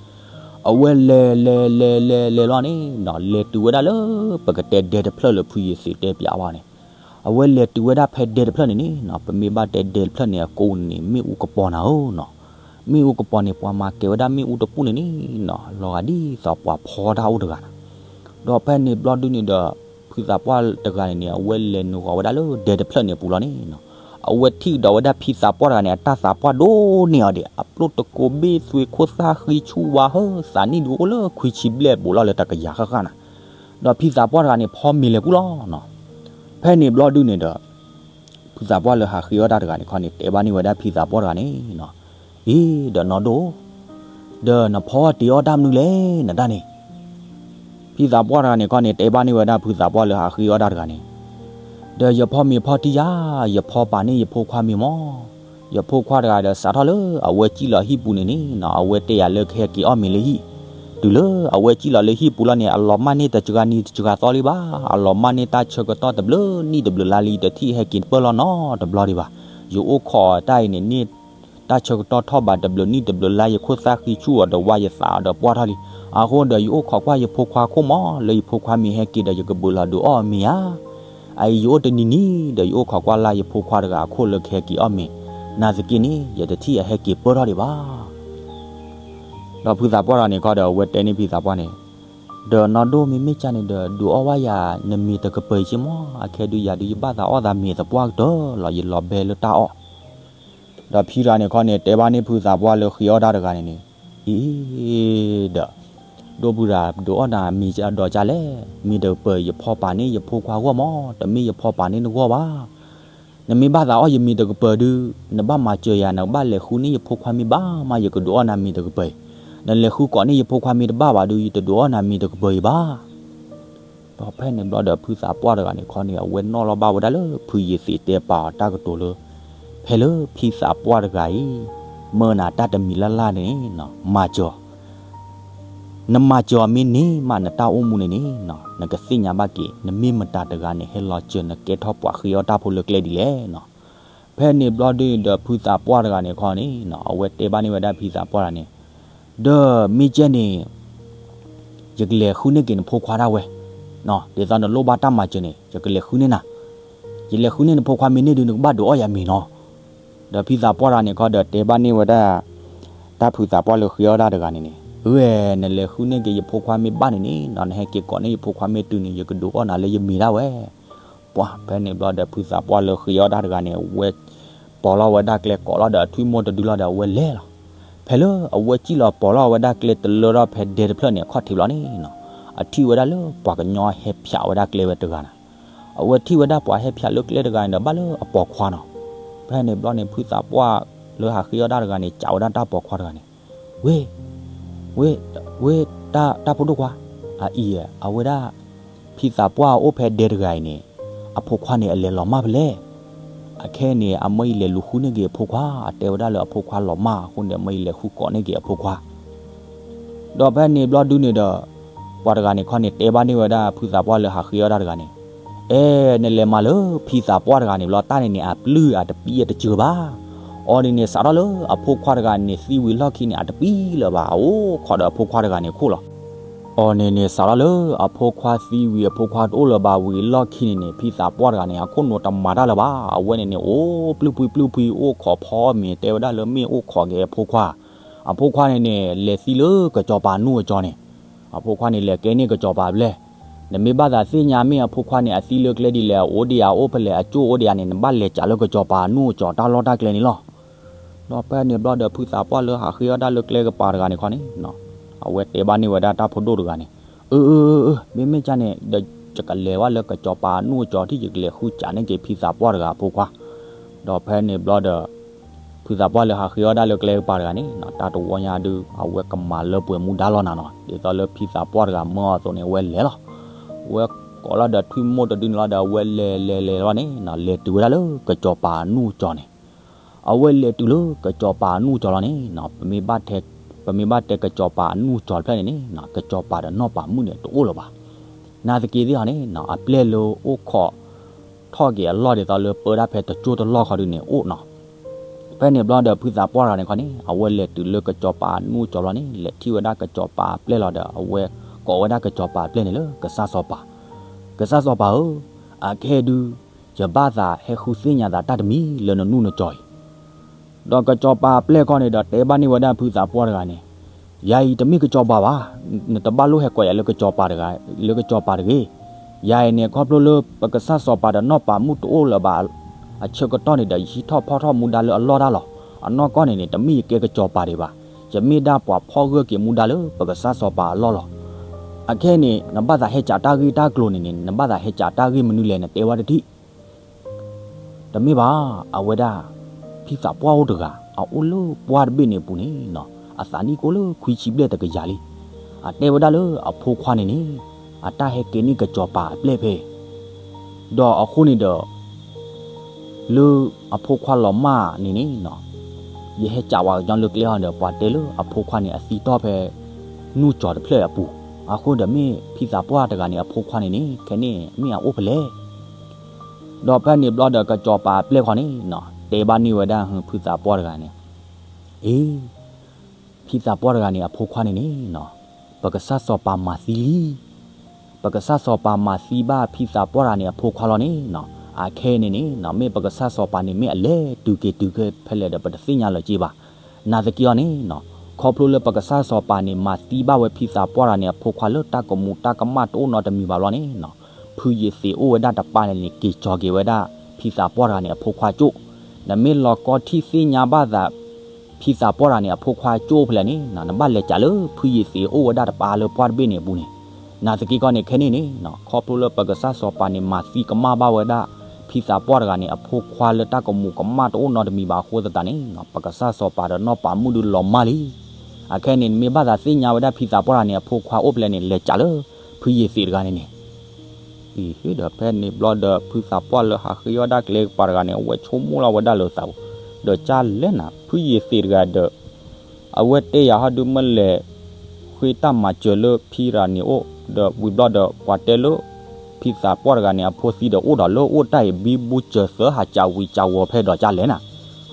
အဝဲလဲၤလဲၤလဲၤလဲၤလဲၤလီၤန့ၣ်နီၤ လဲၤတုၤဝဲဒၣ်လၢ ပကတဲဒဲတဖျၢၣ်လၢဖုယသံးတဲပၠးဘၣ်န့ၣ်, အဝဲလဲၤတုၤဝဲဒၣ်ဖဲဒဲတဖျၢၣ်န့ၣ်န့ၣ်နီၤ ပမ့ၢ်ဘၣ်တဲဒဲတဖျၢၣ်န့ၣ် အကိးန့ၣ်န့ၣ် မ့ၣ်အူကပီၤနၤဧၢနီၤ, မ့ၣ်အူကပီၤန့ၣ် ပှၤမၤကဲၤဝဲဒၣ်မ့ၣ်အူတပူၤန့ၣ်န့ၣ်နီၤ လီၤဂာ်ဒ်သိးပှၤဖီတၢ်အိၣ်တဂၤနၤ, ဒီးဖဲန့ၣ်ဘျီဒုန့ၣ်ဒီး ဖုသးပှၢ်တဂၤန့ၣ်န့ၣ် အဝဲလဲၤနုာ်ဃီၤဝဲဒၣ်လၢဒဲတဖျၢၣ်န့ၣ်အပူၤလီၤန့ၣ်နီၤ, အဝဲထံၣ်ကဒီးဝဲဒၣ်ဖံသးပှၢ်တဂၤန့ၣ် အတၢ်သးပှၢ်ဒိၣ်န့ၢ်အီၤဒံး အပျိၢ်တကိးဘ့ၣ်သွ့ခိၣ်သၣ်ဃံဆူၣ်ဝါဧၢ သးနံၣ်ဒုးအိၣ်လၢခွံဆံဘျဲၣ်ဘူးလီၤလၢတကယၤဃၣ်ဃၣ်နၤ, ဒီးဖံသးပှၢ်တဂၤန့ၣ် ဖီမ့ၤလဲၤကူၣ်လီၤနီၤ, ဖဲန့ၣ်ဘျီဒုန့ၣ်ဒီး ဖုသးပှၢ်လၢဟးဃ့အီၣ်တၢ်တဂၤန့ၣ်ခီန့ၣ် တဲဘၣ်န့ၢ်ဝဲဒၣ်ဖံသးပှၢ်တဂၤန့ၣ်နီၤ, အံၤ ဒီးနီၢ်ဒိၣ်, ဒီးနဖီတ့ၤအီၣ်တၢ်မနုၤလဲၣ် နတၢ်န့ၣ် ဖံသးပှၢ်တဂၤန့ၣ်ခီန့ၣ် တဲဘၣ်န့ၢ်ဝဲဒၣ်ဖုသးပှၢ်လၢဟးဃ့အီၣ်တၢ်တဂၤန့ၣ်, ဒီးယဖီမ့ၤဖီထံယၤ, ယဖီပာ်န့ၢ်ယဖိခွါမ့ၤမၢ်, ယဖိခွါတဂၤဒီးစးထီၣ်လၢအဝဲစံၣ်လီၤဟံၣ်ပူၤန့ၣ်န့ၣ်နီၤ အဝဲတဲယၤလၢကဟဲက့ၤအီၣ်မ့ၤလၢဟံၣ်, တုၤလၢအဝဲစံၣ်လီၤလၢဟံၣ်ပူၤလီၤန့ၣ် အလီၤမၢ်န့ၢ်တစှၤနံၤတစှၤသီလံဘၣ်, အလီၤမၢ်န့ၢ်တၢ်ဆၢကတီၢ်တဘျုးနံၣ်တဘျုးလါလံ တထံၣ်ဟဲက့ၤပၢၢ်လီၤနီတဘျီဒံးဘၣ်, ယအိၣ်ခိးအီၤတၢ်အံၤန့ၣ်န့ၣ် တၢ်ဆၢကတီၢ်ထီၣ်ဘးတဘျုးနံၣ်တဘျုးလါ ယခိၣ်သၣ်ဃံဆူၣ်အီၤဒီးဝါယသးအီၤဒီးပှၢ်ထီၣ်လံ, အဃိဒီးယအိၣ်ခိးကွၢ်ယဖိခွါခိၣ်မၢ် လၢယဖိခွါမ့ၢ်ဟဲက့ၤဒီးယကဘုးလီၤဒုးအီၣ်မ့ၤဧါ, အအံၤယအိၣ်တနံၤနံၤဒီးယအိၣ်ခိးကွၢ်လၢယဖိခွါတဂၤအခိၣ်လၢကဟဲက့ၤအီၣ်မ့ၤ, နာ်သက့န့ၣ် ယတထံၣ်အဟဲက့ၤပၢၢ်ထီၣ်ဒံးဘၣ် ဒီးဖုသးပှၢ်တဂၤန့ၣ်ခီဒီး အဝဲတဲန့ၢ်ဖံသးပှၢ်န့ၣ်, ဒီးနီၢ်ဒိၣ်မ့မ့ၢ်ကၢ်န့ၣ်ဒီး ဒုးအီၣ်ဝဲယၤနမ့ၤတကပၤအံၤက့မၢ်, အခဲဒုးယၤဒုးယဘၣ်သးအီၣ်သးမ့ၤသပှၢ်ကတၢၢ်လီၤ ယလီၤဘဲလၢတၢ်အီၣ်, ဒီးဖံတဂၤန့ၣ်ခီန့ၣ် တဲဘၣ်န့ၢ်ဖုသးပှၢ်လၢဃ့အီၣ်တၢ်တဂၤန့ၣ်န့ၣ်, အံၤ ဒီး ဒိၣ်ဖုတဂၤ ဒုးအီၣ်နၤမ့ၤဒီးကၢ်လဲၣ်, မ့ၤတကပၤအံၤ ယဖီပာ်န့ၢ်ယဖိခွါဂီၢ်မၢ်, တမ့ၢ်ယဖီပာ်န့ၢ်နဂီၢ်ဘၣ် နမ့ၢ်ဘၣ်သးအီၣ်ယမ့ၤတကပၤဒုး, နဘၣ်မၤစၢၤယၤ နဘၣ်လဲၤဃုန့ၢ်ယဖိခွါမ့ၤဘၣ်မး ယကဒုးအီၣ်နၤမ့ၤတကပၤအံၤ, နလဲၤဃုကိးန့ၢ်ယဖိခွါမ့ၤတဘၣ်ဘၣ်ဒုး ယတဒုးအီၣ်နၤမ့ၤတကပၤအံၤဘၣ်. ဒီးဖဲန့ၣ်ဘျီဒီးဖုသးပှၢ်တဂၤန့ၣ်ခီန့ၣ် အဝဲနီၣ်လီၤဘၣ်ဝဲဒၣ်လၢဖုယသံးတဲပာ်အီၤတၢ်ကတိၤလၢ ဖဲလၢဖံသးပှၢ်တဂၤအံၤ မၢနၤတၢ်တမံၤလၢ်လၢ်န့ၣ် မၤစၢၤ နမၤစၢၤအီၤမ့ၢ်န့ၢ်မး နတၢ်အိၣ်မူန့ၣ်န့ၣ် နကသ့ၣ်ညါဘၣ်က့ၤ နမ့ၢ်မတၤတဂၤန့ၣ် ဟဲလီၤစၢၤနကဲထီၣ်ပှၤဃ့အီၣ်တၢ်ဖိလၢကျဲဒ်လဲၣ်နီၤ. ဖဲန့ၣ်ဘျီဒုးဒီးဖုသးပှၢ်တဂၤန့ၣ်ခီန့ၣ် အဝဲတဲဘၣ်န့ၢ်ဝဲဒၣ်ဖံသးပှၢ်တဂၤန့ၣ်, ဒီးမ့ၢ်ကဲန့ၣ် ယကလဲၤဃုန့ၢ်က့ၤနဖိခွါဒၣ်ဝဲ, ဒ်သိးနလိၣ်ဘၣ်တၢ်မၤစၢၤန့ၣ် ယကလဲၤဃုန့ၢ်နၤ, ယလဲၤဃုန့ၢ်နဖိခွါမ့ၢ်န့ၢ်ဒုး နကဘၣ်ဒုးအီၣ်ယၤမ့ၤနီၤ. ဒီးဖံသးပှၢ်တဂၤန့ၣ်ခီဒီးတဲဘၣ်န့ၢ်ဝဲဒၣ် တၢ်ဖုသးပှၢ်လၢဃ့အီၣ်တၢ်တဂၤန့ၣ်န့ၣ်, ဂ့ၤ နလဲၤဃုန့ၢ်က့ၤယဖိခွါမ့ၢ်ဘၣ်န့ၣ်န့ၣ် နဟဲက့ၤကိးန့ၢ်ယဖိခွါမ့ၢ်တုၤန့ၣ် ယကဒုးအီၣ်နၤလၢယမ့ၤဒၣ်ဝဲ. ပှၤဖဲန့ၣ်ဘျီဒီးဖုသးပှၢ်လၢဃ့အီၣ်တၢ်တဂၤန့ၣ် အဝဲ ပိာ်လီၤဝဲဒၣ်ကျဲကိးလီၤဒီးအထွံၣ်မိၢ်တဒုလီၤဒီးအဝဲလဲၤလီၤ. ဖဲလၢအဝဲစံၣ်လီၤပိာ်လီၤဝဲဒၣ်ကျဲတလၢထီၣ်ဖဲဒဲတဖျၢၣ်န့ၣ် အခီၣ်ထံးလီၤန့ၣ်နီၤ, အထံၣ်ဝဲဒၣ်လၢပှၤကညီဟဲဖၠးဝဲဒၣ်ကျဲဝဲတဂၤနၤ. အဝဲထံၣ်ဝဲဒၣ်ပှၤဟဲဖၠးလၢကျဲတဂၤန့ၣ်ဒီး ဘၣ်လၢအပိာ်ခွါနီၤ. ဖဲန့ၣ်ဘျီန့ၣ် ဖုသးပှၢ်လၢဟးဃ့အီၣ်တၢ်တဂၤန့ၣ် စံးဝဲဒၣ်တၢ်ပိာ်ခွါတဂၤန့ၣ်, ဝ့ၢ် ဝ့ၢ် တၢ် တၢ်ဖိဒိၣ်ခွါ, အအံၤ အဝဲဒၣ် ဖံသးပှၢ်အိၣ်ဖဲဒဲတဂၤအံၤန့ၣ် အဖိခွါန့ၣ် အလဲၤလီၤမၢ်ဖဲလဲၣ်. အခဲအံၤန့ၣ် အမၢယလဲၤလူၤဃုန့ၢ်က့ၤအဖိခွါ, အတဲဝဲဒၣ်လၢအဖိခွါလီၤမၢ်အဃိန့ၣ် အမၢယလဲၤဃုကိးန့ၢ်က့ၤအဖိခွါ. ဒီးဖဲန့ၣ်ဘျီဒုးန့ၣ်ဒီး ပှၤတဂၤန့ၣ်ခီန့ၣ် တဲဘၣ်န့ၢ်ဝဲဒၣ်ဖုသးပှၢ်လၢဟးဃ့အီၣ်တၢ်တဂၤန့ၣ်, အဲ နလဲၤမၤလၢဖံသးပှၢ်တဂၤန့ၣ်ဘျီ တၢ်န့ၣ်န့ၣ် အပျုၢ်အတပံၢ်အတစၢၤဘၣ်. အီၤန့ၣ်န့ၣ် စးထီၣ်လၢအဖိခွါတဂၤန့ၣ် သံဝံၤလီၢ်ခံန့ၣ် အတပံၢ်လၢၤဘၣ်, အအိၣ်ခိးဒီးအဖိခွါတဂၤန့ၣ်ခိၣ်လီၤ. အီၤန့ၣ်န့ၣ် စးထီၣ်လၢအဖိခွါသံဝံၤ အဖိခွါတအိၣ်လၢၤဘၣ်ဝံၤအလီၢ်ခံန့ၣ်န့ၣ် ဖံသးပှၢ်တဂၤန့ၣ် အခိၣ်နူာ်တမၤတၢ်လၢၤဘၣ်. အဝဲန့ၣ်န့ၣ် အိၣ်ပျုၢ်ပှံၤပျုၢ်ပှံၤ အိၣ်ခိးဖီမ့ၤ တဲဝဲဒၣ်လၢမ့ၢ်အိၣ်ခိးက့ၤအဖိခွါ. အဖိခွါန့ၣ်န့ၣ် လဲၤသံလၢကစီၤပၤအနူၢ်အကၠီန့ၣ်, အဖိခွါန့ၣ် လဲၤကဲန့ၢ်ကစီၤပၤဘျဲၣ်. နမ့ၢ်ဘၣ်သးသ့ၣ်ညါမ့ၢ်အဖိခွါန့ၣ် အသံလၢကျဲဒ်လဲၣ်, အအိၣ်ဒံးဧါ အိၣ်ဖဲလဲၣ်, အကၠိၣ်အိၣ်ဒံးဧါန့ၣ် နဘၣ်လဲၤစံးလၢကစီၤပၤအနူၢ်အကၠီတၢ်လီၢ်တၢ်ကျဲန့ၣ်လီၤ. ဒီးဖဲန့ၣ်ဘျီဒီး ဖုသးပှၢ်လၢဟးဃ့အီၣ်တၢ်လၢကျဲကပၤတဂၤန့ၣ်ခီန့ၣ် အဝဲတဲဘၣ်န့ၢ်ဝဲဒၣ်တၢ်ဖိဒိၣ်တဂၤန့ၣ်, အၢ အၢ အၢ အၢ မ့မ့ၢ်ကၢ်န့ၣ် ဒီးယကလဲၤဘၣ်လၢကစီၤပၤအနူၢ်အကၠီထံၣ် ယကလဲၤဃုစံးန့ၢ်က့ၤဖံသးပှၢ်တဂၤအဖိခွါ. ဒီးဖဲန့ၣ်ဘျီဒီး ဖုသးပှၢ်လၢဟးဃ့အီၣ်တၢ်လၢကျဲကပၤတဂၤန့ၣ် တၢ်တဝီညါဒုး အဝဲကမၤလၢပှဲၤမူဒါလီၤနၤနီၤ, ဒ်သိးလၢဖံသးပှၢ်တဂၤမၢအီၤအသိးန့ၣ် အဝဲလဲၤလီၤ. အဝဲကိးလီၤဒီးထွံၣ်မိၢ်တဒုန့ၣ်လီၤဒီး အဝဲလဲၤလဲၤလဲၤလီၤန့ၣ် လဲၤတုၤဝဲဒၣ်လၢကစီၤပၤအနူၢ်အကၠီန့ၣ် အဝဲလဲၤတုၤလၢကစီၤပၤအနူၢ်အကၠီလီၤန့ၣ် ပမ့ၢ်ဘၣ်တဲကစီၤပၤအနူၢ်အကၠီတဖျၢၣ်န့ၣ်န့ၣ် ကစီၤပၤဒီးနီၢ်ပၤမုၣ်န့ၣ် တအိၣ်လၢၤဘၣ်. နာ်သက့သ့ၣ်ဟီန့ၣ် အပျဲၢ်လၢအိၣ်ခိးထီၣ်က့ၤအလီၢ်ဒ်သိးလၢပၢတၢ်ဖဲတကၠိၢ်တလီၢ်ခီဒုန့ၣ်အိၣ်နီၤ. ဖဲန့ၣ်ဘျီဒီး ဖုသးပှၢ်တဂၤန့ၣ်ခီန့ၣ် အဝဲလဲၤတုၤလၢကစီၤပၤအနူၢ်ကၠီၤဘျီန့ၣ် လဲၤထံၣ်ဝဲဒၣ်ကစီၤပၤအပျဲၢ်လီၤဒီး အဝဲကိးဝဲဒၣ်ကစီၤပၤအပျဲၢ်န့ၣ်လၢ ကစၢ်စီၤပၤ, ကစၢ်စီၤပၤဧၢ, အခဲဒု ယဘၣ်သးဟဲဃုသ့ၣ်ညါသးတၢ်တမံၤလၢနနူၢ်နကၠီၤအံၤ. ဒီးကစီၤပၤအပျဲၢ်ခီန့ၣ်ဒီး တဲဘၣ်န့ၢ်ဝဲဒၣ်ဖုသးပှၢ်တဂၤန့ၣ်, ယၤအံၤတမ့ၢ်ကစီၤပၤဘၣ်, နတဘၣ်လိၣ်ဟဲကိးယၤလၢကစီၤပၤတဂ့ၤ, ယၤအံၤန့ၣ် ခီဖျိလၢပကစၢ်စီၤပၤဒီးနီၢ်ပၤမုၣ်တအိၣ်လၢၤဘၣ်အဆၢကတီၢ်န့ၣ်ဒီး ယဟံးထီၣ်ဖီၣ်ထီၣ်မူဒါလၢအလီၢ်တၢ်လီၤ. အနီၢ်ကီၢ်န့ၣ်န့ၣ် တမ့ၢ်ယကဲကစီၤပၤဒံးဘၣ်, ယမ့ၢ်ဒၣ်ပှၤဖီၣ်ဂၢၢ်က့ၤမူဒါလၢပကစၢ်စီၤပၤအလီၢ်လီၤ. အခဲအံၤန့ၣ် နဘၣ်သးဟဲကးတၢ်ဂ့ၢ်တၢ်ကျိၤန့ၣ်န့ၣ် နဘၣ်သးဟဲကးတၢ်ဂ့ၢ်မနုၤလဲၣ် နတဲဝဲတထံၣ် တမ့ၢ်ဘၣ်, အဝဲဒၣ် ဖံသးပှၢ်အိၣ်တဂၤ အအိၣ်လၢပှၢ်တဘ့ၣ်န့ၣ်အပူၤန့ၣ်နီၤ, အသးနံၣ်ကိၢ်လၢခွံဆံဘျဲၣ်တကယၤလံ. အတဲဝဲဒၣ်လၢအဖိခွါန့ၣ်န့ၣ် အတၢ်ဟဲကဲန့ၢ်ကစီၤပၤအပျဲၢ်ဖဲ ဒီးအဃိန့ၣ်ဒီး လၢအဖိခွါလီၤမၢ်န့ၣ်န့ၣ်နီၤ, ယဟဲကးဝဲကညီလၢကျဲအီၤဒီး ပှၤတဲလၢအဖိခွါန့ၣ် အသံတီၢ်ဖဲ နူၢ်ကၠီၤတဖျၢၣ်အပူၤ, အဃိဒီးမ့ၢ်ဖံသးပှၢ်တဂၤန့ၣ် အဖိခွါန့ၣ်န့ၣ် ခဲန့ၣ် မ့ၢ်အအိၣ်ဖဲလဲၣ်. ဒီးဖဲန့ၣ်ဘျီဒီး ကစီၤပၤအပျဲၢ်ခီန့ၣ်နီၤ တဲဘၣ်န့ၢ်ဝဲဒၣ်ဖုသးပှၢ်တဂၤန့ၣ်, အ့ ဖံသးပှၢ်တဂၤန့ၣ် အဖိခွါန့ၣ်န့ၣ်နီၤ, ပကစၢ်စီၤပၤမၤသံလံ. ပကစၢ်စီၤပၤမၤသံဘၣ်ဖံသးပှၢ်တဂၤန့ၣ် အဖိခွါလီၤန့ၣ်နီၤ. အခဲအံၤန့ၣ်န့ၣ်နီၤ မ့ၢ်ပကစၢ်စီၤပၤန့ၣ် မ့ၢ်အလဲၤတုၤက့ၤတုၤခဲဖဲလဲၣ်ဒီး ပတသ့ၣ်ညါလၢၤက့ဘၣ်. နာ်သက့အီၤန့ၣ်နီၤ, ခီဖျိလၢပကစၢ်စီၤပၤန့ၣ် မၤသံဘၣ်ဝဲဖံသးပှၢ်တဂၤန့ၣ် အဖိခွါလၢတၢ်ကမူးတၢ်ကမၣ်တအိၣ်နီတမံၤဘၣ်ဘျီန့ၣ်နီၤ, ဖုယ့ၤသ့းအိၣ်ဝဲဒၣ်တပၤလဲၣ်န့ၣ် က့ၤကၠီၤက့ၤဝဲဒၣ် ဖံသးပှၢ်တဂၤန့ၣ် အဖိခွါကၠိၣ်. နမ့ၢ်လီၤကီထံၣ်သ့ၣ်ညါဘၣ်သး ဖံသးပှၢ်တဂၤန့ၣ် အဖိခွါကၠိၣ်ဖဲလဲၣ်န့ၣ်နီၤ, နဘၣ်လဲၤကးလၢဖုယ့ၤသ့းအိၣ်ဝဲဒၣ်တပၤလၢပှၢ်တဘ့ၣ်န့ၣ်အပူၤန့ၣ်. နာ်သက့ကီးန့ၣ် ခဲန့ၣ်န့ၣ်နီၤ ခီဖျိလၢပကစၢ်စီၤပၤန့ၣ် မၤသံကမၣ်ဘၣ်ဝဲဒၣ် ဖံသးပှၢ်တဂၤန့ၣ် အဖိခွါလၢတၢ်ကမူးကမၣ်တအိၣ်နီတမံၤဘၣ်အဃိသတးန့ၣ်နီၤ ပကစၢ်စီၤပၤဒီးနီၢ်ပၤမုၣ်ဒုးလီၤမၢ်လံ. အခဲန့ၣ် နမ့ၢ်ဘၣ်သးသ့ၣ်ညါဝဲဒၣ်ဖံသးပှၢ်တဂၤန့ၣ် အဖိခွါအိၣ်ဖဲလဲၣ်န့ၣ် လဲၤကးလၢ ဖုယ့ၤသ့းတဂၤန့ၣ်န့ၣ် အံၤဒီးဖဲန့ၣ်ဘျီဒီး ဖုသးပှၢ်လၢဟးဃ့အီၣ်တၢ်ကျဲကပၤတဂၤန့ၣ် အဝဲဆိကမိၣ်လီၤဝဲဒၣ်လၢသးပူၤ, ဒီးကၢ်လဲၣ်နၤ ဖုယ့ၤသ့းတဂၤဒီး အဝဲတဲယၤဟီဒုးမ့ၢ်လဲၤ ဃ့တၢ်မၤစၢၤလၢဖံတဂၤန့ၣ်အိၣ်, ဒီးဝံၤဘျီဒီး ပှၤတဲလၢ ဖံသးပှၢ်တဂၤန့ၣ် အဖိသံဒီးအိၣ်ဒီးလၢအိၣ်တၢ်အံၤ ဘံဘူစၢၤသၢဟးကးဝံၤကးဝီၤဖဲဒီးကၢ်လဲၣ်နၤ.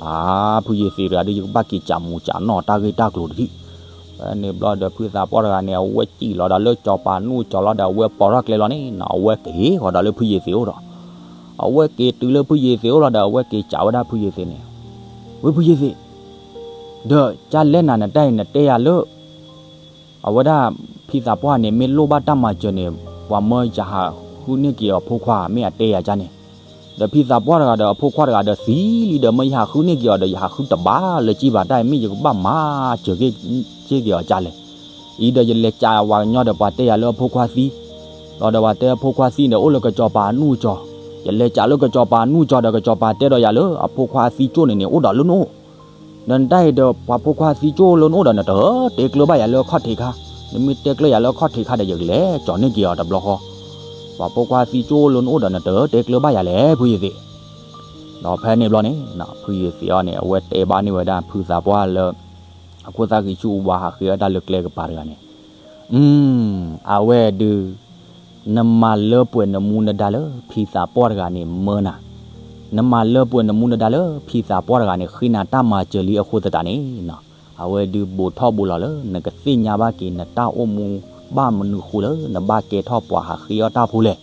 အါ ဖုယ့ၤသ့းတဂၤဒီး ယကဘၣ်က့ၤကးမူးကးနီၢ်တၢ်ဂ့ၢ်တၢ်ကျိၤတထံၣ်. ဖဲန့ၣ်ဘျီဒီး ဖုသးပှၢ်တဂၤန့ၣ် အဝဲစံၣ်လီၤဒီးလၢစီၤပၤနူၢ်ကၠီၤလီၤဒီး အဝဲပိာ်ထီၣ်ကျဲလီၤန့ၣ်နီၤ အဝဲက့ၤဃီၤဒီးလၢဖုယ့ၤသ့းအိၣ်ဒီး အဝဲက့ၤတုၤလၢဖုယ့ၤသ့းအိၣ်လီၤဒီး အဝဲက့ၤကးဝဲဒၣ်ဖုယ့ၤသ့းန့ၣ်, ဝဲဖုယ့ၤသ့း, ဒီးကၢ်လဲၣ်နၤ နတၢ်အံၤနတဲယၤလၢ အဝဲဒၣ်ဖံသးပှၢ်န့ၣ် မ့ၢ်လိၣ်ဘၣ်တၢ်မၤစၢၤန့ၣ် ပှၤမၢယဟးဃုန့ၢ်က့ၤအီၤအဖိခွါ မ့ၢ်အတဲယၤကၢ်န့ၣ်, ဒီးဖံသးပှၢ်တဂၤဒီးအဖိခွါတဂၤဒီးသံလံဒီး မၢယဟးဃုန့ၢ်က့ၤအီၤဒီး ယဟးဃုတဘၣ်လၢၤက့ဘၣ် တၢ်အံၤမ့ၢ်ယကဘၣ်မၤစၢၤက့ၤက့ၤအီၤကၢ်လဲၣ်. အံၤဒီးယလဲၤကးဝဲကညီဒီး ပှၤတဲယၤလၢအဖိခွါသံ, လီၤဒီးပှၤတဲအဖိခွါသံဒီး အိၣ်လၢကစီၤပၤအနူၢ်ကၠီၤ, ယလဲၤကးလၢကစီၤပၤအနူၢ်ကၠီၤဒီး ကစီၤပၤတဲဒီးယၤလၢ အဖိခွါအသံကၠိၣ်န့ၣ်န့ၣ် အိၣ်ဒီးလၢနအိၣ် ဒီးနတၢ်အံၤဒီး ပှၤဖိခွါသံကၠိၣ်လၢနအိၣ်ဒီး နတတဲကျၢၤဘၣ်ယၤလၢအခီၣ်ထံးခါ, နမ့ၢ်တဲကျၢၤယၤလၢအခီၣ်ထံးခါဒီး ယကလဲၤကၠီၤန့ၢ်က့ၤအီၤတဘျီဃီ, ပှၤဖိခွါသံကၠိၣ်လၢနအိၣ်ဒီး နတတဲကျၢၤဘၣ်ယၤလဲၣ် ဖုယ့ၤသ့း. ဒီးဖဲန့ၣ်ဘျီန့ၣ် ဖုယ့ၤသ့းအီၤန့ၣ် အဝဲတဲဘၣ်န့ၢ်ဝဲဒၣ်ဖုသးပှၢ်လၢ အခိၣ်သၣ်ဃံဆူၣ်ဝါဟးဃ့အီၣ်တၢ်လၢကျဲကပၤတဂၤန့ၣ် အဝဲဒုး နမၤလၢပှဲၤနမူနဒါလၢဖံသးပှၢ်တဂၤန့ၣ်မၢနၤ, နမၤလၢပှဲၤနမူနဒါလၢဖံသးပှၢ်တဂၤန့ၣ် ဃ့နၤတၢ်မၤစၢၤလံအဃိသတးန့ၣ်နီၤ, အဝဲဒုးဘူးထီၣ်ဘူးလီၤလၢ နကသ့ၣ်ညါဘၣ်က့ၤနတၢ်အိၣ်မူဘၣ်မနုၤဃိလၢ နဘၣ်ကဲထီၣ်ပှၤဟးဃ့အီၣ်တၢ်ဖိလဲၣ်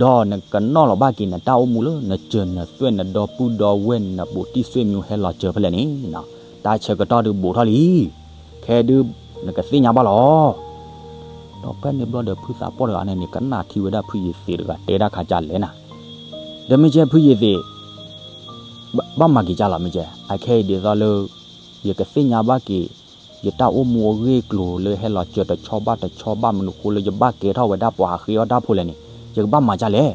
ဒီးနကနီၣ်လီၤဘၣ်က့ၤနတၢ်အိၣ်မူလၢ နစၢၤနသွဲၣ်နဒီပုၢ်ဒီဝဲၢ် နဘူးတံၢ်ဆွေမျိုးဟဲလီၤစၢၤဖဲလဲၣ်န့ၣ်နီၤ, တၢ်ဆၢကတီၢ်ဒုးဘူးထီၣ်လံ, ခဲဒုး နကသ့ၣ်ညါဘၣ်လီၤ. ဒီးဖဲန့ၣ်ဘျီဒီး ဖုသးပှၢ်တဂၤန့ၣ်န့ၣ် ကနၣ်ထံဝဲဒၣ်ဖုယ့ၤသ့းတဂၤတဲတၢ်ခါကၢ်လဲၣ်နၤ, ဒီးမ့ၢ်ကဲဖုယ့ၤသ့း ဘၣ်မၤက့ၤကၢ်လီၤ မ့ၢ်ကဲ, အခဲအံၤဒ်သိးလၢ ယကသ့ၣ်ညါဘၣ်က့ၤ ယတၢ်အိၣ်မူအဂ့ၢ်အကျိၤလၢဟဲလီၤစၢၤတဆီဘၣ်တဆီဘၣ်မနုၤဃိလၢ ယဘၣ်ကဲထီၣ်ဝဲဒၣ်ပှၤဟးဃ့အီၣ်တၢ်ဖိလဲၣ်န့ၣ် ယကဘၣ်မၤကၢ်လဲၣ်.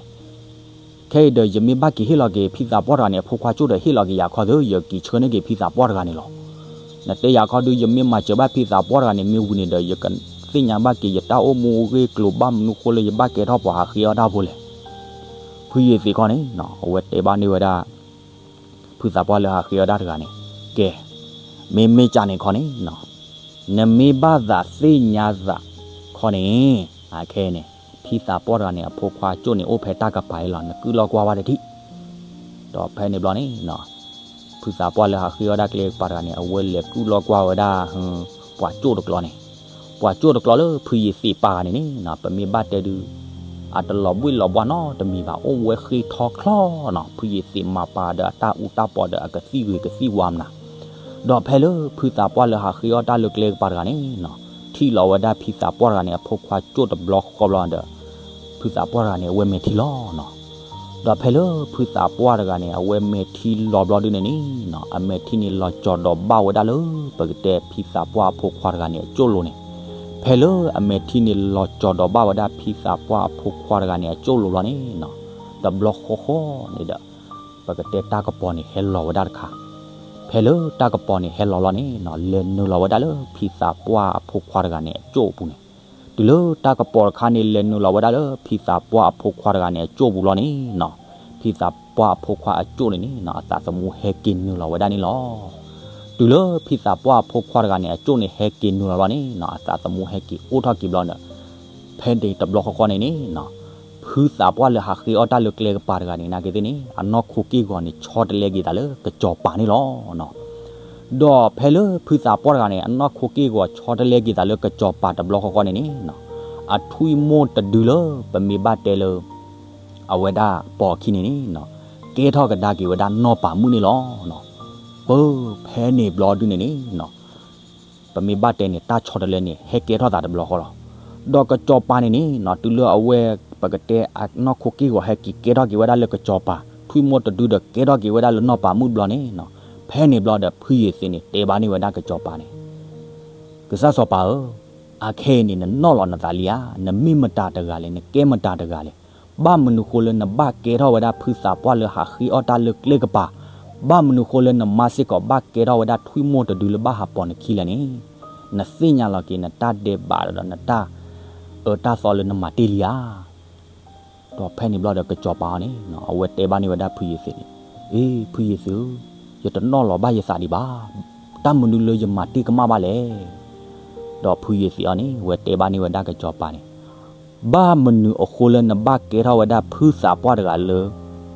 ခဲအံၤဒီး ယမ့ၢ်ဘၣ်က့ၤဟ့ၣ်လီၤက့ၤ ဖံသးပှၢ်တဂၤန့ၣ် အဖိခွါကၠိၣ်ဒီး ဟ့ၣ်လီၤက့ၤယၤခီသ့ ယက့ၤဆှၢန့ၢ်က့ၤဖံသးပှၢ်တဂၤန့ၣ်လီၤ. နတဲယၤခီဒုး ယမ့ၢ်မၤစၢၤဘၣ်ဖံသးပှၢ်တဂၤန့ၣ် မ့ၢ်ဝံၤန့ၣ်ဒီး ယကသ့ၣ်ညါဘၣ်က့ၤ ယတၢ်အိၣ်မူအဂ့ၢ်အကျိၤဘၣ်မနုၤဃိလၢ ယဘၣ်ကဲထီၣ်ပှၤဟးဃ့အီၣ်တၢ်ဖိလဲၣ်. ဖုယ့ၤသ့းခီန့ၣ် အဝဲတဲဘၣ်န့ၢ်ဝဲဒၣ် ဖုသးပှၢ်လၢဟးဃ့အီၣ်တၢ်တဂၤန့ၣ်, ကဲ, မ့မ့ၢ်ကၢ်န့ၣ်ခီန့ၣ် နမ့ၢ်ဘၣ်သးသ့ၣ်ညါသးခီန့ၣ်, အခဲအံၤန့ၣ် ဖံသးပှၢ်တဂၤန့ၣ် အဖိခွါကၠိၣ်န့ၣ် အိၣ်ဖဲတၢ်ကပၤအံၤလီၤ နကုၢ်လီၤကွၢ်ဝဲတထံၣ်. ဒီးဖဲန့ၣ်ဘျီန့ၣ် ဖုသးပှၢ်လၢဟးဃ့အီၣ်တၢ်လၢကျဲကပၤတဂၤန့ၣ် အဝဲလဲၤကူၣ်လီၤကွၢ်ဝဲဒၣ် ပှၤကၠိၣ်တကျီန့ၣ်, ပှၤကၠိၣ်တကျီလၢဖုယ့ၤသ့းပာ်ဂၤန့ၣ်န့ၣ် ပမ့ၢ်ဘၣ်တဲဒုး အတလီၤဘှ့ၣ်လီၤဘှါနီတမံၤဘၣ်, အိၣ်ဝဲဃ့ထီချီနီၤ, ဖုယ့ၤသ့းမၤပာ်ဒီးအတၢ်အူတၢ်ပီးဒီးအကသံၣ်ဂ့ၤကသံၣ်ဝါမနၤ. ဒီးဖဲလၢဖုသးပှၢ်လၢဟးဃ့အီၣ်တၢ်လၢကျဲကပၤတဂၤန့ၣ် ထံၣ်လီၤဝဲဒၣ်ဖုသးပှၢ်တဂၤန့ၣ် အဖိခွါကၠိၣ်တဘျီဃီဘျီဒီး ဖုသးပှၢ်တဂၤန့ၣ် အဝဲမဲာ်ထံလီၤနီၤ. ဒီးဖဲလၢဖုသးပှၢ်တဂၤန့ၣ် အဝဲမဲာ်ထံလီၤဘျီဒုန့ၣ်န့ၣ်နီၤ, အမဲာ်ထံန့ၣ်လီၤကၠီၤဒီးဘၣ်ဝဲဒၣ်လၢ ပကတဲဖုသးပှၢ်အဖိခွါတဂၤန့ၣ် အကၠိၣ်လိၤန့ၣ်, ဖဲလၢအမဲာ်ထံန့ၣ်လီၤကၠီၤဒီးဘၣ်ဝဲဒၣ်ဖုသးပှၢ်အဖိခွါတဂၤန့ၣ် အကၠိၣ်လိၤဘျီန့ၣ်နီၤ, တဘျီဃီဃီန့ၣ်ဒီး ပကတဲတၢ်ကပီၤန့ၣ်ဟဲလီၤဝဲဒၣ်တခါ. ဖဲလၢတၢ်ကပီၤန့ၣ်ဟဲလီၤလီၤန့ၣ်နီၤ, လဲၤနုာ်လီၤဝဲဒၣ်လၢဖုသးပှၢ်အဖိခွါတဂၤန့ၣ် အကၠိၣ်အပူၤန့ၣ်, တုၤလၢတၢ်ကပီၤတခါန့ၣ် လဲၤနုာ်လီၤဝဲဒၣ်လၢဖုသးပှၢ်အဖိခွါတဂၤန့ၣ် အကၠိၣ်ပူၤလီၤန့ၣ်နီၤ, ဖုသးပှၢ်အဖိခွါအကၠိၣ်န့ၣ်န့ၣ်နီၤ, အသးသမူဟဲက့ၤနုာ်လီၤဝဲဒၣ်န့ၣ်လီၤ. တုၤလၢဖုသးပှၢ်အဖိခွါတဂၤန့ၣ် အကၠိၣ်န့ၣ်ဟဲက့ၤနုာ်လီၤလီၤန့ၣ်နီၤ, အသးသမူဟဲက့ၤအိၣ်ထီၣ်က့ၤဘျီဒီး ဖဲန့ၣ်တဘျီဃီဃီန့ၣ်န့ၣ်နီၤ, ဖုသးပှၢ်လၢဟးဃ့အီၣ်တၢ်လၢကျဲကပၤတဂၤန့ၣ် နာ်က့သ့ၣ်န့ၣ် အနီၢ်ခိက့ၢ်ဂီၤန့ၣ် ဆီတလဲက့ၤသးလၢကစီၤပၤန့ၣ်လီၤနီၤ. ဒီးဖဲလၢဖုသးပှၢ်တဂၤန့ၣ် အနီၢ်ခိက့ၢ်ဂီၤဆီတလဲက့ၤသးလၢကစီၤပၤတဘျီဃီဃီန့ၣ်န့ၣ်နီၤ, အထွံၣ်မိၢ်တဒုလၢပမ့ၢ်ဘၣ်တဲလၢ အဝဲဒၣ်ပိာ်အခံန့ၣ်န့ၣ်နီၤ, ကဲထီၣ်ကဒါက့ၤဝဲဒၣ်နီၢ်ပၤမုၣ်န့ၣ်လီၤနီၤ. ပဖဲန့ၣ်ဘျီဒုန့ၣ်န့ၣ်နီၤ, ပမ့ၢ်ဘၣ်တဲန့ၣ် တၢ်ဆီတလဲန့ၣ် ဟဲကဲထီၣ်သးတဘျီဃီလီၤ. ဒီးကစီၤပၤန့ၣ်န့ၣ်နီၤ, တုၤလၢအဝဲ ပကတဲအနီၢ်ခိက့ၢ်ဂီၤဟဲက့ၤကဲထီၣ်က့ၤဝဲဒၣ်လၢကစီၤပၤ, ထွံၣ်မိၢ်တဒုဒီးကဲထီၣ်က့ၤဝဲဒၣ်လၢနီၢ်ပၤမုၣ်ဘျီန့ၣ်နီၤ, ဖဲန့ၣ်ဘျီဒီးဖုယ့ၤသ့းန့ၣ် တဲဘၣ်န့ၢ်ဝဲဒၣ်ကစီၤပၤန့ၣ်, ကစၢ်စီၤပၤဧၢ, အခဲအံၤန့ၣ် နနီၣ်လီၤနသးလံဧါ, နမ့ၢ်မတၤတဂၤလဲၣ်, နကဲမတၤတဂၤလဲၣ်. ဘၣ်မနုၤဃိလၢနဘၣ်ကဲထီၣ်ဝဲဒၣ်ဖုသးပှၢ်လၢဟးဃ့အီၣ်တၢ်လၢကျဲကပၤ, ဘၣ်မနုၤဃိလၢနမါစ့ၢ်ကီးဘၣ်ကဲထီၣ်ဝဲဒၣ်ထွံၣ်မိၢ်တဒုလၢဘၣ်ဟးပိာ်နခံလဲၣ်န့ၣ်, နသ့ၣ်ညါလီၤက့ၤနတၢ်ဒဲးဘးဒီးနတၢ်အၢတၢ်သီလၢနမၤတ့ၢ်လံဧါ. ဒီးဖဲန့ၣ်ဘျီဒီးကစီၤပၤအီၤန့ၣ် အဝဲတဲဘၣ်န့ၢ်ဝဲဒၣ်ဖုယ့ၤသ့းန့ၣ်, အ့ ဖုယ့ၤသ့းဧၢ, ယတနီၣ်လီၤဘၣ်ယသးဒံးဘၣ်, တၢ်မနုၤလၢယမၤတ့ၢ်ကမၣ်ဘၣ်လဲၣ်. ဒီးဖုယ့ၤသ့းအီၤန့ၣ် ဝဲတဲဘၣ်န့ၢ်ဝဲဒၣ်ကစီၤပၤန့ၣ်, ဘၣ်မနုၤအဃိလၢနဘၣ်ကဲထီၣ်ဝဲဒၣ်ဖုသးပှၢ်တဂၤလၢ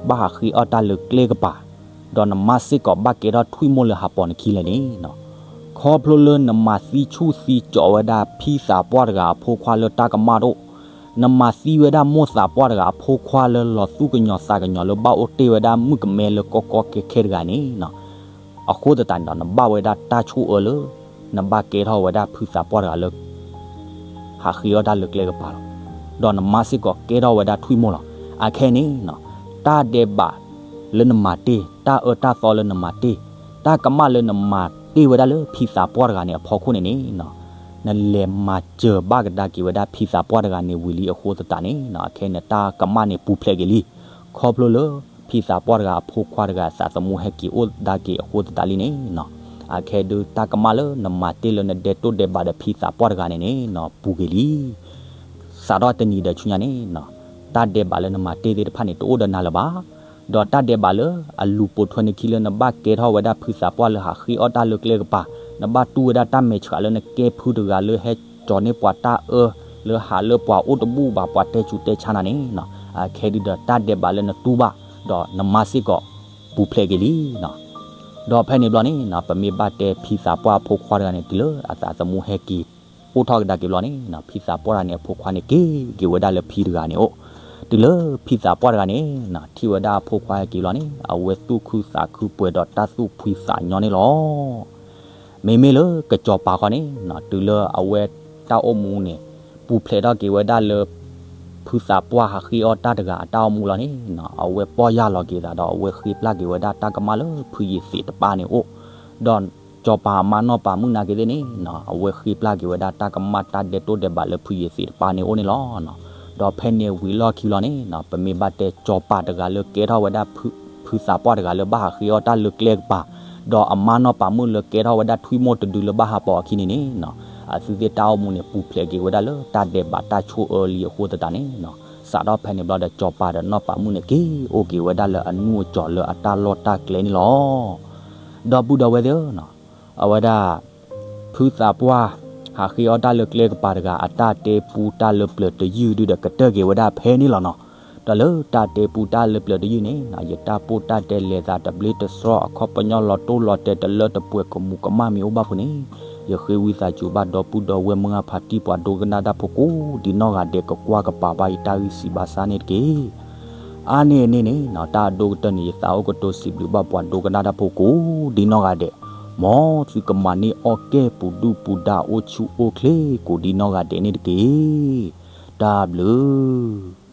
ဘၣ်ဟးဃ့အီၣ်တၢ်လၢကျဲကပၤ, ဒီးနမါစ့ၢ်ကီးဘၣ်ကဲထီၣ်ထွံၣ်မိၢ်လၢဟးပိာ်နခံလဲၣ်န့ၣ်, ခီဖျိလၢနမၤသံဆူၣ်သံကၠီးဝဲဒၣ်ဖံသးပှၢ်တဂၤအဖိခွါလၢတၢ်ကမၣ်တအိၣ်, နမၤသံဝဲဒၣ်မိၢ်သးပှၢ်တဂၤအဖိခွါလၢလီၤသူၣ်ကညီၤသးကညီၤလၢဘၣ်အိၣ်တ့ၢ်ဝဲဒၣ်မုၣ်ကမဲလၢကီကီခဲခဲတဂၤန့ၣ်, အဃိသတးန့ၣ်ဒီး နဘၣ်ဝဲဒၣ်တၢ်ဆိၣ်အၢလၢ နဘၣ်ကဲထီၣ်ဝဲဒၣ်ဖုသးပှၢ်တဂၤလၢ ဟးဃ့အီၣ်တၢ်လၢကျဲကပၤလီၤ. ဒီးနမါစ့ၢ်ကီးကဲထီၣ်ဝဲဒၣ်ထွံၣ်မိၢ်လီၤ. အခဲန့ၣ် တၢ်ဒဲးဘးလၢနမၤတ့ၢ်, တၢ်အၢတၢ်သီလၢနမၤတ့ၢ်, တၢ်ကမၣ်လၢနမၤတ့ၢ်ဝဲဒၣ်လၢဖံသးပှၢ်တဂၤန့ၣ်အဖီခိၣ်န့ၣ်န့ၣ်, နလဲၤမၤစၢၤဘၣ်ကဒါက့ၤဝဲဒၣ်ဖံသးပှၢ်တဂၤန့ၣ်ဝံၤလံအဃိသတးန့ၣ် အခဲန့ၣ်တၢ်ကမၣ်န့ၣ်ပူၤဖျဲးက့ၤလံ. ခီဖျိလၢ ဖံသးပှၢ်တဂၤအဖိခွါတဂၤအသးသမူဟဲက့ၤအိၣ်ဒါက့ၤအဃိသတးလံန့ၣ်, အခဲဒုးတၢ်ကမၣ်လၢနမၤတ့ၢ်လၢနဒဲတိၢ်ဒဲးဘးဒီးဖံသးပှၢ်တဂၤန့ၣ်န့ၣ် ပူၤက့ၤလံ. စးထီၣ်တနံၤဒီးဆူညါန့ၣ် တၢ်ဒဲးဘးလၢနမၤတ့ၢ်သ့ၣ်တဖၣ်န့ၣ် တအိၣ်ဒီးနၤလၢၤဘၣ်. ဒီးတၢ်ဒဲးဘးလၢအလူၤပိာ်ထွဲနခံလၢနဘၣ်ကဲထီၣ်ဝဲဒၣ်ဖုသးပှၢ်လၢဟးဃ့အီၣ်တၢ်လၢကျဲကပၤ, နဘၣ်တူၢ်ဝဲဒၣ်တၢ်မဲာ်ဆှးလၢနကဲဖုတဂၤလၢဟဲကၠီၤန့ၢ်ပှၤတၢ်အၢ လၢဟးလၢပှၤအိၣ်တဘူၣ်ဘၣ် ပှၤတဲဆူးတဲဆါနၤန့ၣ်, အခဲဒုးဒီးတၢ်ဒဲးဘးလၢနတူၢ်ဘၣ် ဒီးနမါစ့ၢ်ကီး ပူၤဖျဲးက့ၤလံ. ဒီးဖဲန့ၣ်ဘျီန့ၣ် ပမ့ၢ်ဘၣ်တဲဖံသးပှၢ်အဖိခွါတဂၤန့ၣ် တုၤလၢအသးသမူဟဲက့ၤ အိၣ်ထီၣ်ကဒါက့ၤဘျီန့ၣ် ဖံသးပှၢ်တဂၤန့ၣ် အဖိခွါန့ၣ်က့ၤက့ၤဝဲဒၣ်လၢဖံတဂၤန့ၣ်အိၣ်, တုၤလၢဖံသးပှၢ်တဂၤန့ၣ် ထံၣ်ဝဲဒၣ်အဖိခွါဟဲက့ၤဘျီန့ၣ် အဝဲသူၣ်ခုသးခုပှဲၤဒီးတၢ်သူၣ်ဖှံသးညီန့ၣ်လီၤ. မ့မ့ၢ်လၢကစီၤပၤခီန့ၣ် တုၤလၢအဝဲတၢ်အိၣ်မူန့ၣ် ပူၤဖျဲးထီၣ်က့ၤဝဲဒၣ်လၢ ဖုသးပှၢ်ဟးဃ့အီၣ်တၢ်တဂၤအတၢ်အိၣ်မူလီၤန့ၣ် အဝဲပီၢ်ယၢ်လီၤက့ၤသးဒီး အဝဲဃ့ပျၢ်က့ၤဝဲဒၣ်တၢ်ကမၣ်လၢဖုယ့ၤသ့းတပၢ်န့ၣ်အိၣ်, ဒီးစီၤပၤအမါနီၢ်ပၤမုၣ်နာ်က့သ့ၣ်န့ၣ် အဝဲဃ့ပျၢ်က့ၤဝဲဒၣ်တၢ်ကမၣ်တၢ်ဒဲတိၢ်ဒဲးဘးလၢဖုယ့ၤသ့းတပၢ်န့ၣ်အိၣ်န့ၣ်လီၤ. ဒီးဖဲန့ၣ်ဝံၤလီၢ်ခံလီၤန့ၣ် ပမ့ၢ်ဘၣ်တဲစီၤပၤတဂၤလၢကဲထီၣ်ဝဲဒၣ် ဖုသးပှၢ်တဂၤလၢဘၣ်ဟးဃ့အီၣ်တၢ်လၢကျဲကပၤ, ဒီးအမါနီၢ်ပၤမုၣ်လၢကဲထီၣ်ဝဲဒၣ်ထွံၣ်မိၢ်တဒုလၢဘၣ်ဟးပိာ်အခံန့ၣ်န့ၣ် အဝဲသ့ၣ်တၢ်အိၣ်မူန့ၣ် ပူၤဖျဲးက့ၤဝဲဒၣ်လၢတၢ်ဒဲးဘးတၢ်ဆိၣ်အၢလံအဃိသတးန့ၣ် စးထီၣ်ဖဲန့ၣ်ဘျီဒီးစီၤပၤဒီးနီၢ်ပၤမုၣ်န့ၣ် က့ၤအိၣ်က့ၤဝဲဒၣ်လၢအနူၢ်အကၠီၤလၢအတၢ်လီၢ်တၢ်ကျဲန့ၣ်လီၤ. ဒီပုၢ်ဒီဝဲၢ်သ့ၣ်ဧၢ, အဝဲဒၣ် ဖုသးပှၢ် ဟးဃ့အီၣ်တၢ်လၢကျဲကပၤတဂၤ အတၢ်တဲပူတၢ်လၢပျၢၤတယုၢ်ဒုဒီးကတၢၢ်က့ၤဝဲဒၣ်ဖဲန့ၣ်လီၤနီၤ. ဒီးလၢတၢ်တဲပူတၢ်လၢပျၢၤတယုၢ်န့ၣ် ယတၢ်ပိၢ်တၢ်တဲလဲၤသးတဘျ့တဆှီ အခီပညီလီၤတိၢ်လီၤတဲာ်တလၢတပှဲၤကမူးကမၣ်မ့ၢ်အိၣ်ဘၣ်ဖုးန့ၣ် ယဃ့ဝံသးစူၤဘၣ်ဒီပုၢ်ဒီဝဲၢ်မုၢ်ဂၢ်ဖါတံၢ်ပှၤဒိကနၣ်တၢ်ဖိကိးဒ်နီၢ်ဂၤဒဲး ကကွၢ်ကပာ်ဘၣ်ယတၢ်ဂ့ၢ်စံးဘၣ်ဆၣ်န့ၣ်တက့ၢ်. အါန့ၢ်အန့ၣ်န့ၣ် တၢ်အဒိၣ်ကတၢၢ်န့ၣ် ယသးအိၣ်ကတိၤစံးဘျုးဘၣ်ပှၤဒိကနၣ်တၢ်ဖိကိးဒ်နီၢ်ဂၤဒဲး, မ်သုကမၤန့ၢ်အီၣ်ကဲၣ်ပူၤဒုၣ်ပူၤဒါအိၣ်ဆူၣ်အိၣ်ချ့ကိးဒ်နီၢ်ဂၤဒဲးန့ၣ်တက့ၢ်. တၢ်ဘျုး